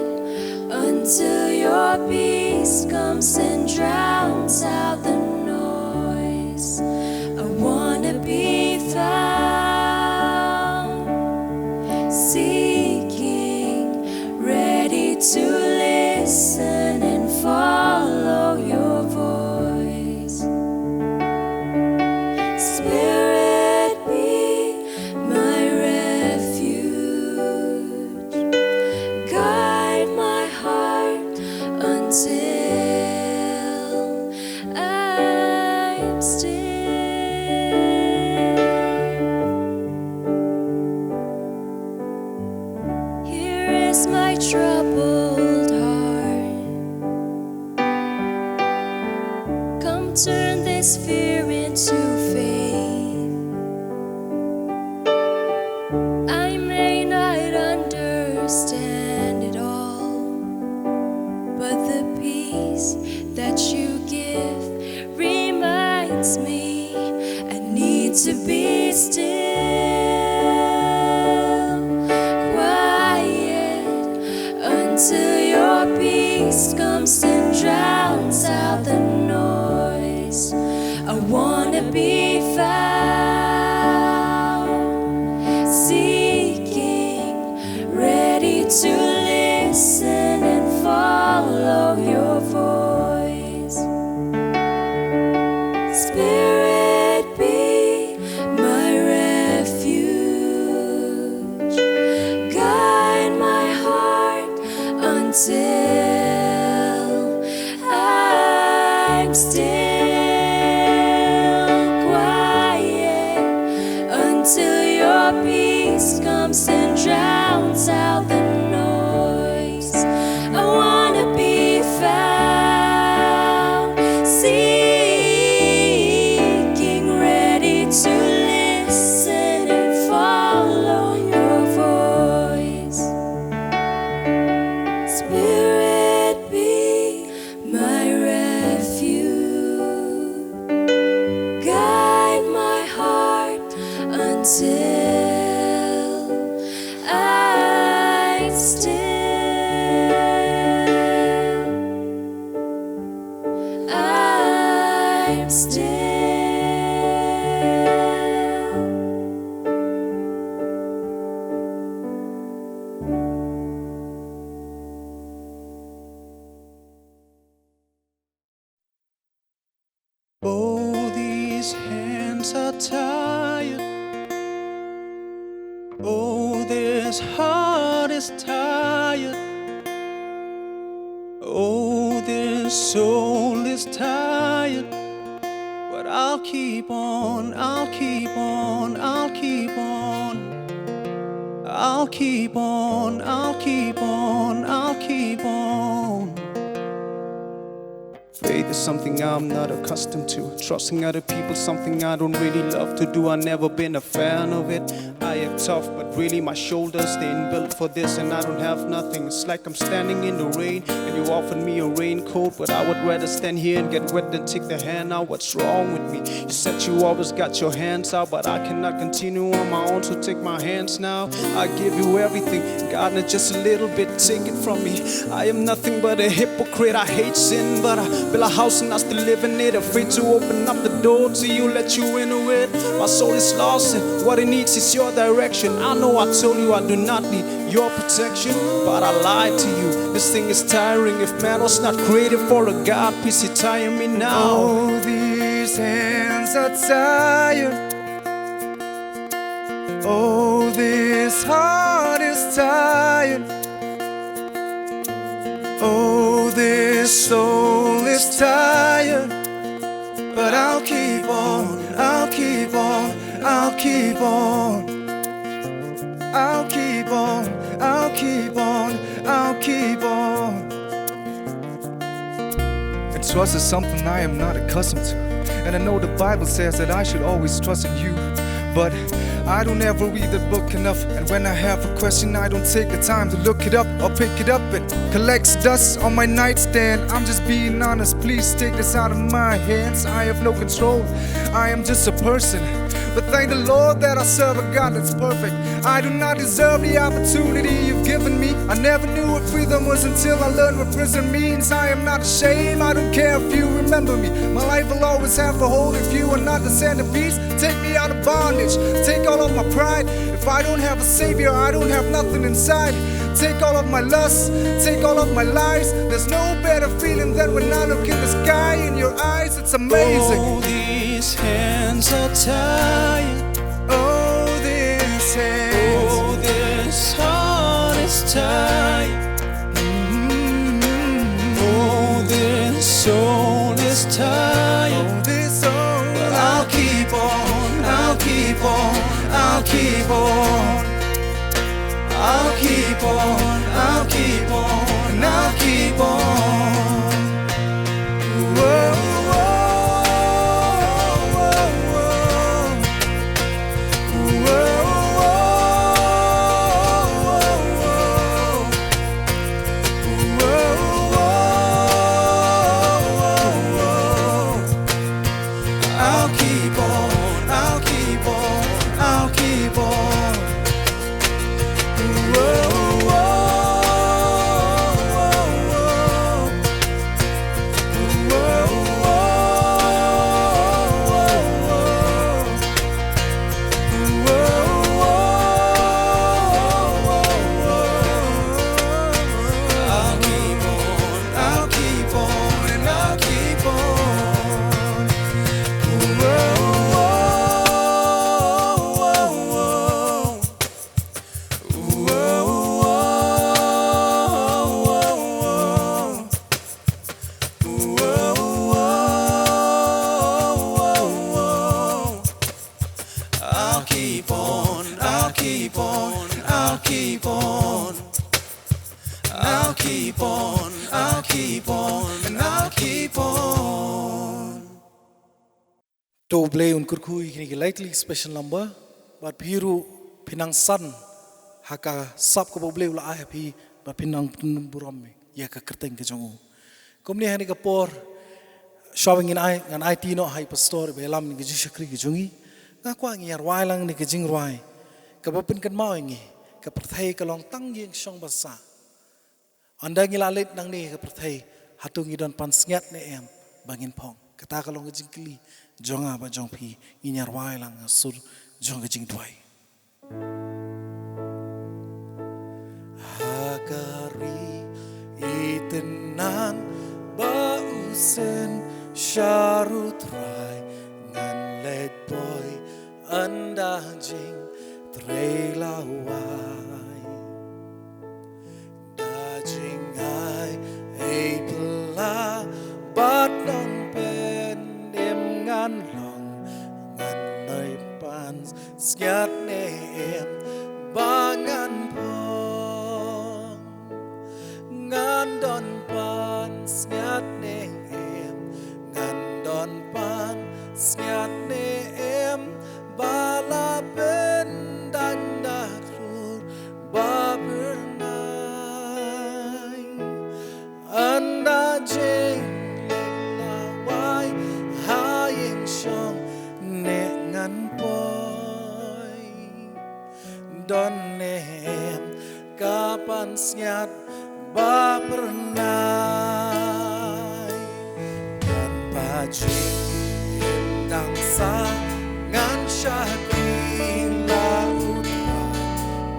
until your peace comes and drowns out the noise. I wanna be found seeking, ready to listen and follow your voice. Spirit, be my refuge. Guide my heart until I'm still. Here is my troubled heart. Come turn this fear into faith. I may not understand it all, but the peace that you give reminds me I need to be still, quiet, until your peace comes and drowns out the noise. I wanna be found seeking, ready to listen and follow your voice. Spirit, be my refuge. Guide my heart until I'm still, quiet, until your peace comes and drowns out the noise. I wanna be found seeking, ready to listen and follow your voice. Spirit, be my refuge. Guide my heart until I'm still, Oh, this heart is tired. Oh, this soul is tired. But I'll keep on, I'll keep on, I'll keep on. I'll keep on, I'll keep on, I'll keep on. Faith is something I'm not accustomed to. Trusting other people, something I don't really love to do. I've never been a fan of it. I act tough, but really my shoulders, they ain't built for this. And I don't have nothing. It's like I'm standing in the rain, and you offered me a raincoat. But I would rather stand here and get wet than take the hand out. What's wrong with me? You said you always got your hands out, but I cannot continue on my own, so take my hands now. I give you everything, God, not just a little bit, take it from me. I am nothing but a hypocrite, I hate sin, but I build a house and I still live in it. Afraid to open up the door to you, let you into it. My soul is lost and what it needs is your direction. I know I told you I do not need your protection, but I lied to you. This thing is tiring. If man was not created for a God, please retire me now. Oh, these hands are tired. Oh, this heart is tired. Oh, this soul is tired. But I'll keep on, I'll keep on, I'll keep on. I'll keep on, I'll keep on, I'll keep on. And trust is something I am not accustomed to. And I know the Bible says that I should always trust in you. But I don't ever read the book enough. And when I have a question, I don't take the time to look it up or pick it up. It collects dust on my nightstand. I'm just being honest. Please take this out of my hands. I have no control. I am just a person. But thank the Lord that I serve a God that's perfect. I do not deserve the opportunity you've given me. I never knew what freedom was until I learned what prison means. I am not ashamed, I don't care if you remember me. My life will always have a hole if you are not the centerpiece. Take me out of bondage, take all of my pride. If I don't have a savior, I don't have nothing inside. Take all of my lust, take all of my lies. There's no better feeling than when I look in the sky in your eyes. It's amazing. Oh, these hands are tired. Oh, this hands. Oh, this heart is tired. Mm-hmm. Oh, this soul is tired. Oh, this soul. But I'll keep on, I'll keep on, I'll keep on. I'll keep on, I'll keep on, I'll keep on. Whoa, whoa, whoa, whoa. Whoa, whoa, whoa, whoa. Whoa, whoa, whoa, whoa. I'll keep on, I'll keep on, I'll keep on. Whoa, whoa, whoa, whoa. Whoa, whoa, whoa, whoa. Whoa, whoa, whoa, whoa. I'll keep on, I'll keep on, and I'll keep on. Whoa, whoa, whoa, whoa. Whoa, whoa, whoa, whoa. Whoa, whoa, whoa, whoa. I'll keep on, I'll keep on, I'll keep on. I'll keep on, I'll keep on, and I'll keep on. To U Blei un kyrkhu ïa kine ki lai tylli special number, bad phi ruh phin nang san ha ka sap kaba U Blei u la ai ha phi, bad phin nang pynburom ïa ka kyrteng ka jong u. Kumne ha kane ka por, shuwa ba ngin ai, ngan aiti noh ha i pastor ba ïalam ïa ka jingshakri ka jong ngi. Nga kwah ngin ïa rwai lang ïa ka jingrwai kaba pynkynmaw ïa ngi, ka pyrthei ka long tang ïing shong basa. Ynda ngi la leit nangne ha ka pyrthei, hato ngi don pansngiat ne em ba ngin phong? Kata ka long ka jingkylli jong nga bad jong phi. Ngin ïa rwai lang ha sur jong ka jingduwai. Ha ka ri i tnat ba u sngewsarong, Trai, ngan leit poi ynda jingtep Hynrei la wai da jingai ei pla bad nongpynim ngan long, ngan ym pan sngewsynei em ba ngan phong. Ngan ym pan sngewsynei em, ngan ym pan sngewsynei em ba la pyndait da klur ba phyrnai. Ynda jingleh la wai ha ïing shong ne ngan poi. Don ne em ka pansngiat ba phyrnai? Kan ba jingim dang sah ngan shakri la u Trai,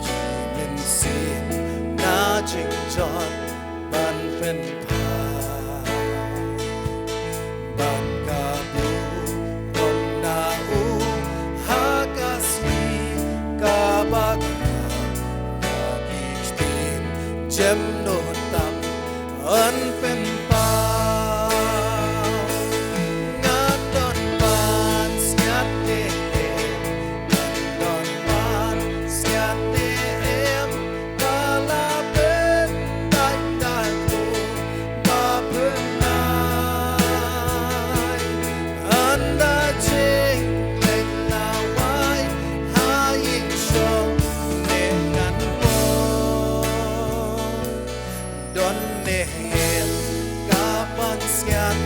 ki mynsiem na jingjot ban pynphai. Ban ka burom na u ha ka sngi kaba khraw, na ki ktien jemno tam yn pynpaw. Ngan ym pan sngewsynei em, ngan ym pan sngewsynei em ba la pyndait da klur ba phyrnai. Ynda jingleh la wai ha ïing shong ne ngan poi. Don ne em ka pansngiat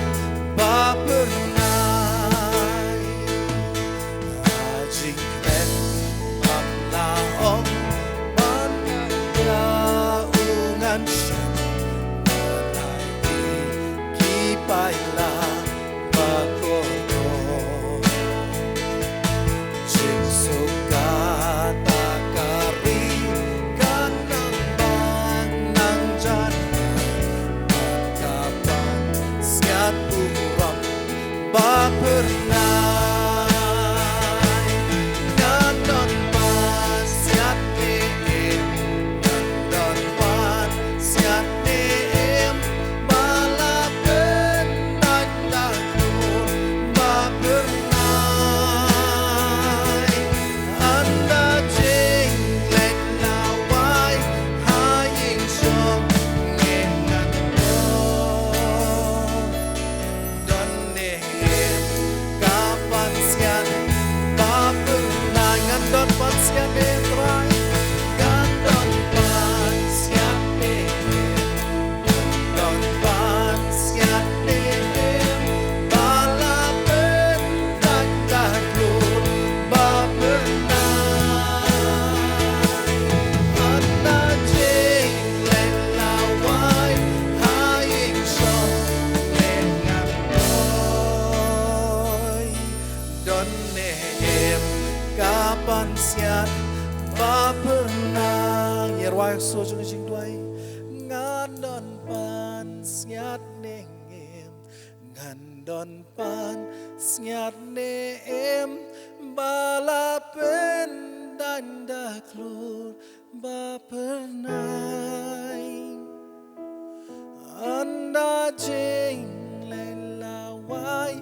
ba phyrnai? Ha jingkren bad la ong ban ïa u ngan shem, ngan ai ki paila ba kordor. Jingsuk kata ka ri kan nang bang nang jan, ka pansngiat burom ba phyrnai. Ngan ym pan sngewsynei em, ngan ym pan sngewsynei em ba la pyndait da klur ba phyrnai. Ynda jingleh la wai ha ïing shong ne ngan poi. Don ne em ka pansngiat ba phyrnai? Ngan ym pan sngewsynei em Trai. Ngan ym pan sngewsynei em, ngan ym pan sngewsynei em ba la pyndait da klur ba phyrnai. Ynda jingleh la wai ha ïing shong ne ngan poi. Don ne em ka pansngiat ba phyrnai? Ïa rwai shuh jong ka jingduwai. Ngan ym pan sngewsynei em, ngan ym pan sngewsynei em ba la pyndait da klur ba phyrnai. Ynda jingleh la wai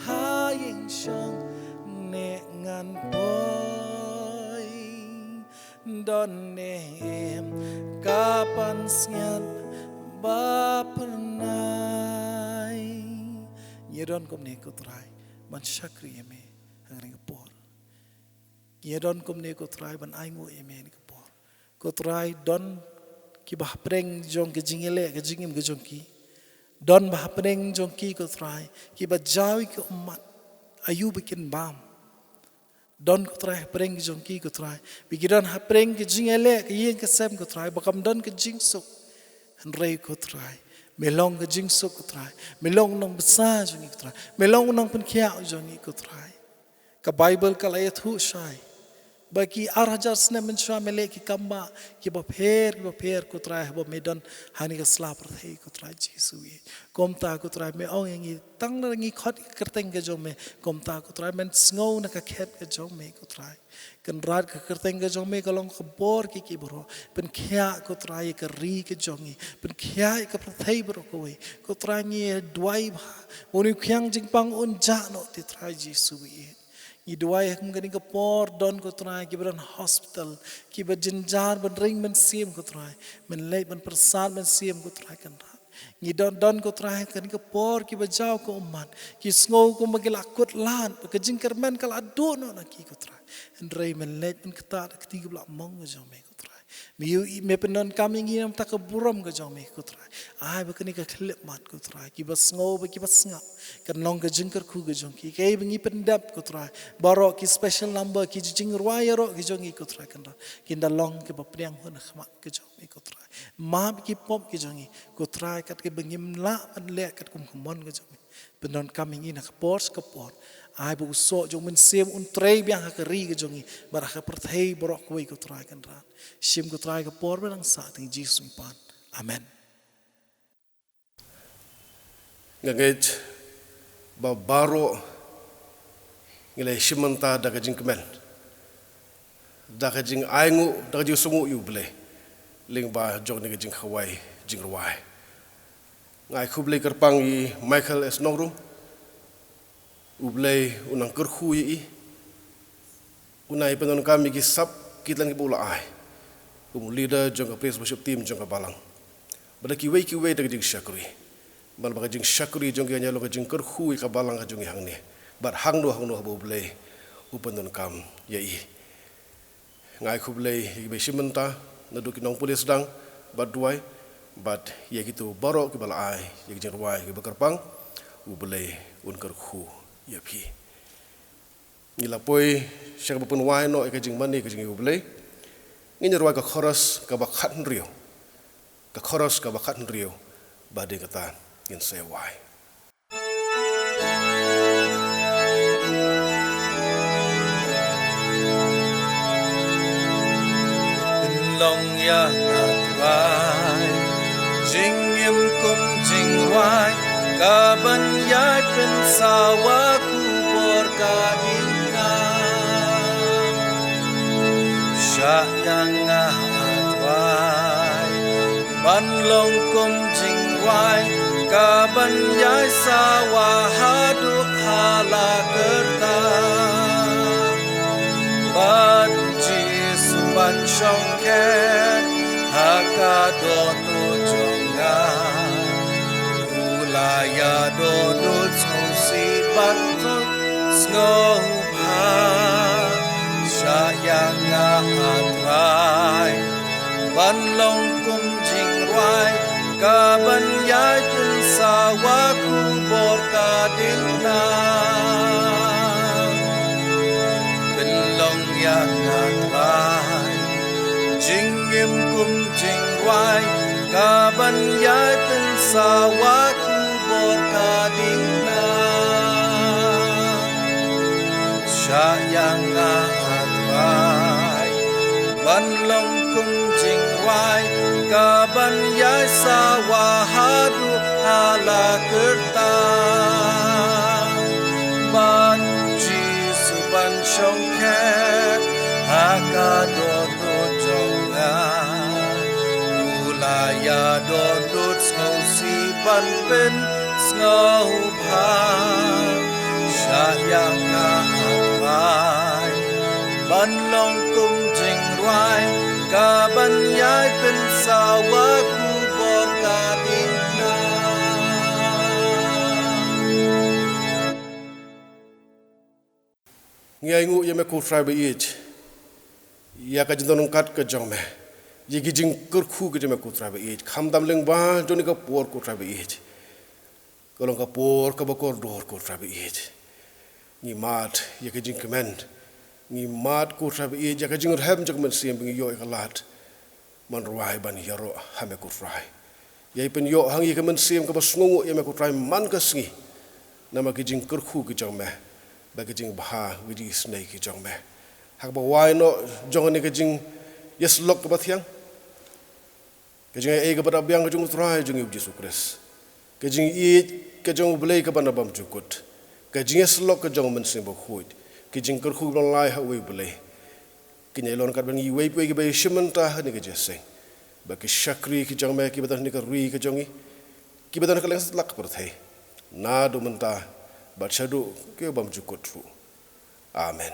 ha ïing shong ne ngan poi. Don ne em ka pansngiat ba phyrnai? Ngi don kumne ko Trai ban shakri ïa me hynrei ka por. Ngi don kumne ko Trai ban ainguh ïa me ha kane ka por. Ko Trai, don kiba hapdeng jong ka jingïaleh ka jingim ka jong ki. Don ba hapdeng jong ki ko Trai kiba jaw ïa ki ummat aïu ba kin bam. Don ko Trai hapdeng jong ki ko Trai ba ki don hapdeng ka jingïaleh ka ïing ka sem ko Trai ba kam don ka jingsuk. Hynrei ko Trai, me long ka jingsuk ko Trai. Me long nongbsa jong ngi ko Trai. Me long nongpynkhiah jong ngi ko Trai. Ka Baibl ka la ïathuh shai Ba ki ar hajar snem mynshuwa me leh ki kam ba, ki bapher, ki bapher, ko Trai, haba me don ha kane ka sla pyrthei, ko Trai Jisu ïeit. Kumta, ko Trai, me ong ïa ngi, tang da ngi khot ïa ka kyrteng ka jong me, kumta, ko Trai, men sngew na ka khet ka jong me, ko Trai. Kynrad, ka kyrteng ka jong me ka long ka bor ki ki bro. Pynkhiah, ko Trai, ïa ka ri ka jong ngi. Pynkhiah ïa ka pyrthei baroh kawei. Ko Trai, ngi duwai ba une u khñiang jingpang un jah noh te, Trai Jisu ïeit. Ngi duwai ha kum kane ka por don, ko Trai, kiba don hospital, kiba jynjar ban ring mynsiem, ko Trai. Men leit ban pyrsad mynsiem, ko Trai, Kynrad. Ngi don, don, ko Trai, ha kane ka por kiba jaw ka ummat, ki sngew kumba ki la kut lad, ba ka jingkyrmen ka la duh noh na ki, ko Trai. Hynrei men leit ban ktah da ka kti kaba la mong ka jong me, ko Trai. Me ïohi, me pyndonkam ïa ngi na ka bynta ka burom ka jong me, ko Trai. Ai ba kane ka khyllipmat, ko Trai, kiba sngew bad kiba sngap, kan long ka jingkyrkhu ka jong ki. Kaei ba ngi pyndep, ko Trai, baroh ki special number, ki jingrwai ïaroh ki jong ngi, ko Trai, Kynrad, kin da long kiba pdiang hun ha khmat ka jong me, ko Trai. Map ki pop ki jong ngi, ko Trai, kat kiba ngim lah ban leh katkum ka mon ka jong me. Pyndonkam ïa ngi na ka por sha ka por. Ai ba u soh jong u Mynsiem un trei biang ha ka ri ka jong ngi bad ha ka pyrthei baroh kawei, ko Trai, Kynrad. Shim, ko Trai, ka por ba dang sah, ha kyrteng Jisu ngi pan. Amen. Nga ngeit ba baroh ngi la ïashim bynta da ka jingkmen, da ka jingainguh, da ka jingsngewnguh ïa U Blei lyngba jong kane ka jingkhawai jingrwai. Nga ai khublei kyrpang ïa i Michael S Nongrum. U Blei un nang kyrkhu ïa i. Un nang pyndonkam ïa ki sap ki tnat kiba u la ai kum u leader jong ka praise worship team jong ka balang, bad da kiwei kiwei, da ka jingshakri. Ban ba ka jingshakri jong ki kan ïa long ka jingkyrkhu ïa ka balang ka jong ngi hangne bad hangno hangno haba U Blei u pyndonkam ïa i. Nga ai khublei ïa kiba ïashim bynta naduh ki nongpule sdang bad duwai, bad ïa kito baroh kiba la ai ïa ki jingrwai kiba kyrpang. U Blei un kyrkhu ïa phi. Ngi la poi sha kaba pynwai noh ïa ka jingmane ka jong U Blei. Ngin ïa rwai ka chorus kaba khathynriew. Ka chorus kaba khathynriew, bad hadien kata ngin sa ïa wai. Pynlong ïa nga Trai jingim kum jingrwai, kaban ïai pynsawa khubor ka ding nga. Shah ïa nga Trai ban long kum jingrwai, kaban ïai sawa haduh ha la kyrta. Bad Jisu ban shong khet ha ka dohnud jong nga. U la ïa dohnud sngewsih bad sngewbha. Shah ïa nga Trai ban long kum jingrwai, kaban ïai pynsawa khubor ka ding nga. Pynlong ïa nga Trai jingim kum jingrwai, kaban ïai pynsawa khubor ka ding nga. Shah ïa nga Trai ban long kum jingrwai, kaban ïai sawa haduh ha la kyrta. Bad Jisu ban shong khet ha ka dohnud jong nga. U la ïa dohnud sngewsih ban pynsngew bha. Shah ïa nga Trai ban long kum jingrwai, kaban ïai pynsawa khubor ka ding nga. Ngi ainguh ïa me ko Trai ba ïeit, ïa ka jingdon ryngkat ka jong me, ïa ki jingkyrkhu ka jong me ko Trai ba ïeit, khamtam lyngba jong kane ka por ko Trai ba ïeit. Ka long ka por kaba kordor ko Trai ba ïeit. Ngi mad ïa ka jingkmen. Ngi mad ko Trai ba ïeit ïa ka jingrhem jong ka mynsiem ba ngi ïoh ïa ka lad ban rwai ban ïaroh ha me ko Trai. Ïai pynïoh ha ngi ka mynsiem kaba sngewnguh ïa me ko Trai man ka sngi. Namar ki jingkyrkhu ki jong me, bad ki jingbha, ki jingisynei ki jong me. Ha kaba wai noh jong kane ka jingïasyllok kaba thiang, ka jingaiei kaba da biang ka jong U Trai jong ngi U Jisu Khrist, ka jingïeit ka jong U Blei kaba na bymjukut, ka jingïasyllok ka jong U Mynsiem Bakhuid, ka jingkyrkhu kaba long lai ha uwei U Blei, kin ïai long kat ban ngi uwei pa uwei kiba ïashim bynta ha kane ka jingïaseng, bad ki shakri ki jong Me kiba don ha kane ka ri ka jong ngi, kiba don ha kylleng satlak ka pyrthei, naduh mynta bad shaduh ki bymjukut ruh. Amen.